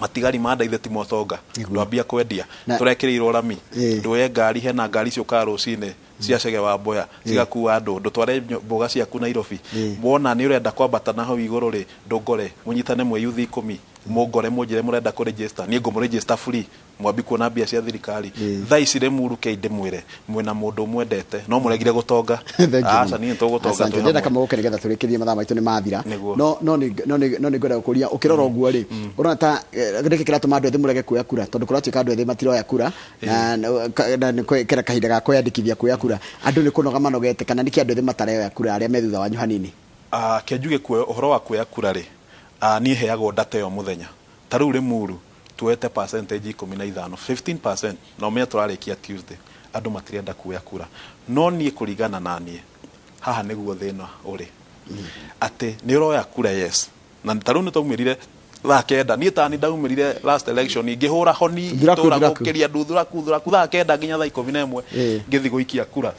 Matigari ma nda ithe ti motonga. Ndwambia kwendia. Tũrekĩrĩirwo rami. Ndũe ngari, hena ngari ciũkaga rũcinĩ cia Chege wa Mboya, cigakua andũ, ndũtware mboga ciaku Nairobi. Wona nĩ ũrenda kwambata na hau igũrũ rĩ, ndũngore, mũnyitane mwĩ yuthi 10, mũngore mũnjĩre mũrenda kũ register, niĩ ngũmũ register free, mwambi kuona mbia cia thirikari. Thaa ici Limuru kei ndĩmwĩre, mwĩna mũndũ ũmwendete, no mũregire gũtonga. Thank you. Aca, niĩ nĩtũgũtonga Asante. twĩ Ndĩrenda hamwe. kama ũke nĩgetha tũrĩkĩrie mathaa maitũ nĩ mathira. Nĩguo. No, no nĩ, no nĩ, no nĩ ngwenda gũkũria, ũkĩrora ũguo rĩ, ũrona ta, nĩkĩ kĩratũma andũ ethĩ mũrege kuoya kura? Tondũ kũratuĩka andũ ethĩ matiroya kura, na nĩ kena kahinda ga kwĩyandĩkithia kuoya kura. Andũ nĩ kũnoga manogete, kana nĩkĩ andũ ethĩ mataroya kura arĩa me thutha wanyu hanini? Ke njuge ũhoro wa kuoya kura rĩ, niĩ heagwo data ĩyo mũthenya. Ta rĩu Limuru, tuoete percentage ikũmi na ithano, 15%, na ũmenye tũrarĩkia Tuesday. Andũ matirenda kuoya kura. No niĩ kũringana na niĩ, haha nĩguo thĩna ũrĩ. Atĩ nĩ ũroya kura, yes. Na ta rĩu nĩ twaumĩrire thaa 9, niĩ ta nĩ ndaumĩrire last election, ngĩhũra honi, Thuraku, itũra thuraku. gũkĩria ndu, thuraku, thuraku, thaa 9 nginya thaa 11, ngĩthiĩ gũikia kura.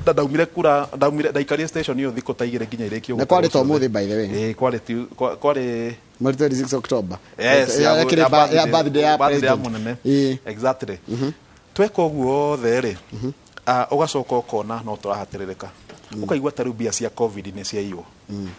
Na ndaumire kura, ndaumire, ndaikarire station ĩyo thikũ ta igĩrĩ nginya irĩkio Na kwarĩ ta gũkorwo ũmũthĩ, by the way. Kwarĩ ti, kwarĩ Mweri 26 October. Yes, ya Yakĩrĩ ya birthday ya birthday ya president. mũnene. Exactly. Tweka ũguo othe rĩ, ũgacoka ũkona no tũrahatĩrĩrĩka. Ũkaigua ta rĩu mbia cia COVID nĩ ciaiywo.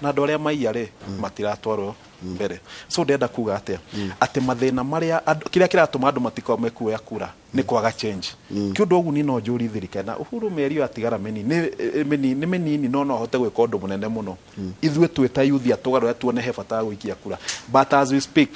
Na andũ arĩa maiya rĩ, matiratwarwo mbere. So ndĩrenda kuga atĩa? Atĩ mathĩna marĩa andũ, kĩrĩa kĩratũma andũ matikome kuoya kura nĩ kwaga change. Kĩ ũndũ ũguo niĩ no njũrie thirikari, na Uhuru mĩeri ĩyo atigara nĩ mĩnini, no no ahote gwĩka ũndũ mũnene mũno. Ithuĩ twĩ ta youth atũgarũre tuone he bata wa gũikia kura. But as we speak,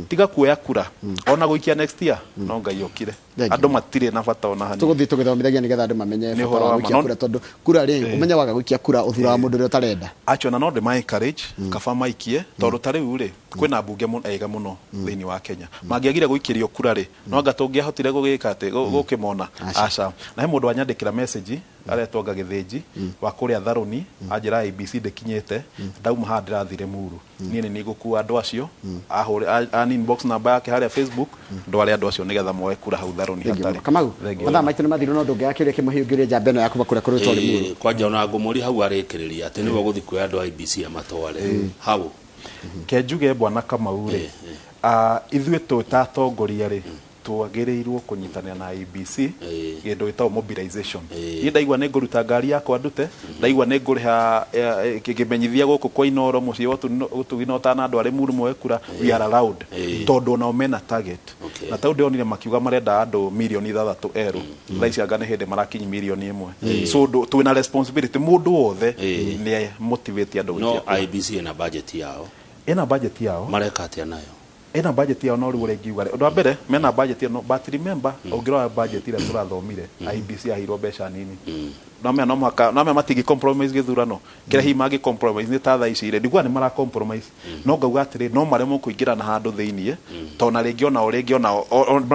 tiga kuoya kura, ona gũikia next year, no Ngai okire. Thank you. Andũ matirĩ na bata ona hanini. Tũgũthiĩ tũgĩthomithagia nĩgetha andũ mamenye Nĩ bata ũhoro wa wa gũikia ma. kura, tondũ kura rĩ, ũmenye waga gũikia kura ũthuraga mũndũ ũrĩa ũtarenda. Acio na no ndĩma encourage, kaba maikie, tondũ ta rĩu rĩ, kwĩna mbunge ega mũno thĩinĩ wa Kenya. Mangĩagire gũikĩrio kura rĩ, no anga tũngĩahotire gũgĩka atĩ, gũkĩmona. Aca. Aca. Na he mũndũ wanyandĩkĩra message, aretwo Ngagĩthĩnji, wa kũrĩa Tharũni, anjĩra ABC ndĩkinyĩte, ndauma haha ndĩrathiĩ Limuru. Niĩ nĩ nĩngũkua andũ acio, ahũre, an inbox namba yake harĩa Facebook, ndware andũ acio nĩgetha moe kura hau Tharũni Thank you hatarĩ. mũno. Kamau, Thank you. mathaa maitũ nĩ mathiru, no ndũngĩaga kĩũria kĩmwe hihi ũngĩũria njamba ĩno yaku kũrĩa kũrĩ tondũ Limuru. Kwanja ona ngũmũria hau arĩkĩrĩria atĩ nĩwe ũgũthiĩ kuoya andũ a IEBC amatware. Hau. Ke njuge bwana Kamau rĩ, ithuĩ twĩ ta atongoria rĩ, twagĩrĩirwo kũnyitanĩra na IEBC kĩndũ gĩtagwo mobilization. Niĩ ndaigua nĩ ngũruta ngari yakwa ndute, ndaigua nĩ ngũrĩha, kĩmenyithia gũkũ kwa Inooro mũciĩ wa Ũtugi na ũtana andũ arĩa Limuru moe kura, we are allowed. Tondũ onao mena target. Na tondũ ndĩronire makiuga marenda andũ mirioni 6 erũ. Thaa ici anga nĩ hĩndĩ marakinyi mirioni 1. So twĩna responsibility mũndũ wothe nĩ motivate andũ No gũikia kura. IEBC ĩna budget yao. Ĩna budget yao. Mareka atĩa nayo? Ĩna budget yao no rĩu ũrĩa ingiuga rĩ, ũndũ wa mbere mena budget ĩno, but remember, ũngĩrora budget ĩrĩa tũrathomire, IEBC yaheirwo mbeca nini. Namenya no mũhaka, namenya matingĩ compromise gĩthurano kĩrĩa hihi mangĩ compromise nĩ ta thaa ici rĩ, ndikuga nĩ mara compromise, no ngauga atĩrĩ, no maremwo kũingĩra na handũ thĩiniĩ, tondũ na rĩngĩ onao, rĩngĩ onao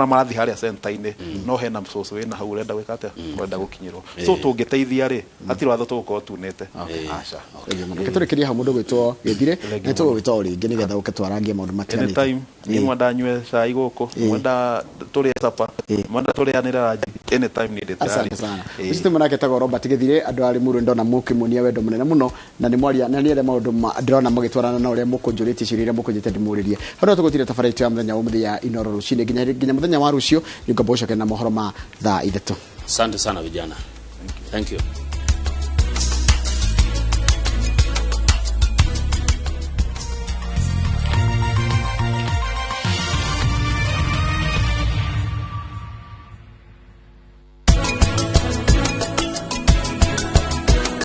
marathiĩ harĩa center-inĩ, no hena cũcũ wĩna hau ũrenda gwĩka atĩa, ũrenda gũkinyĩrwo. So tũngĩteithia rĩ, hatirĩ watho tũgũkorwo tunĩte, aca. Reke tũrĩkĩrie hau, mũndũ gwĩtwo Gĩthire, nĩ tũgũgwĩta o rĩngĩ nĩgetha ũke twarangie maũndũ matiganĩte. Anytime niĩ mwenda nyue cai gũkũ, mwenda tũrĩe supper, mwenda tũrĩanĩre ranji, anytime niĩ ndĩ tayari. Asante sana. Ũcio tĩ mwanake etagwo Robert Gĩthire, andũ a Limuru ndona mũkĩmuonia wendo mũnene mũno, na nĩ mwaria na nĩ maũndũ ndĩrona magĩtwarana na ũrĩa mũkũnjũrĩtie ciũria iria mũkũnjĩte ndĩmũrĩrie. Hau no tũgũtire tabarĩra itũ ya mũthenya wa ũmũthĩ ya Inoro rũcinĩ, nginya mũthenya wa rũciũ nĩngomba gũcokeria na mohoro ma thaa 3. Asante sana vijana, thank you.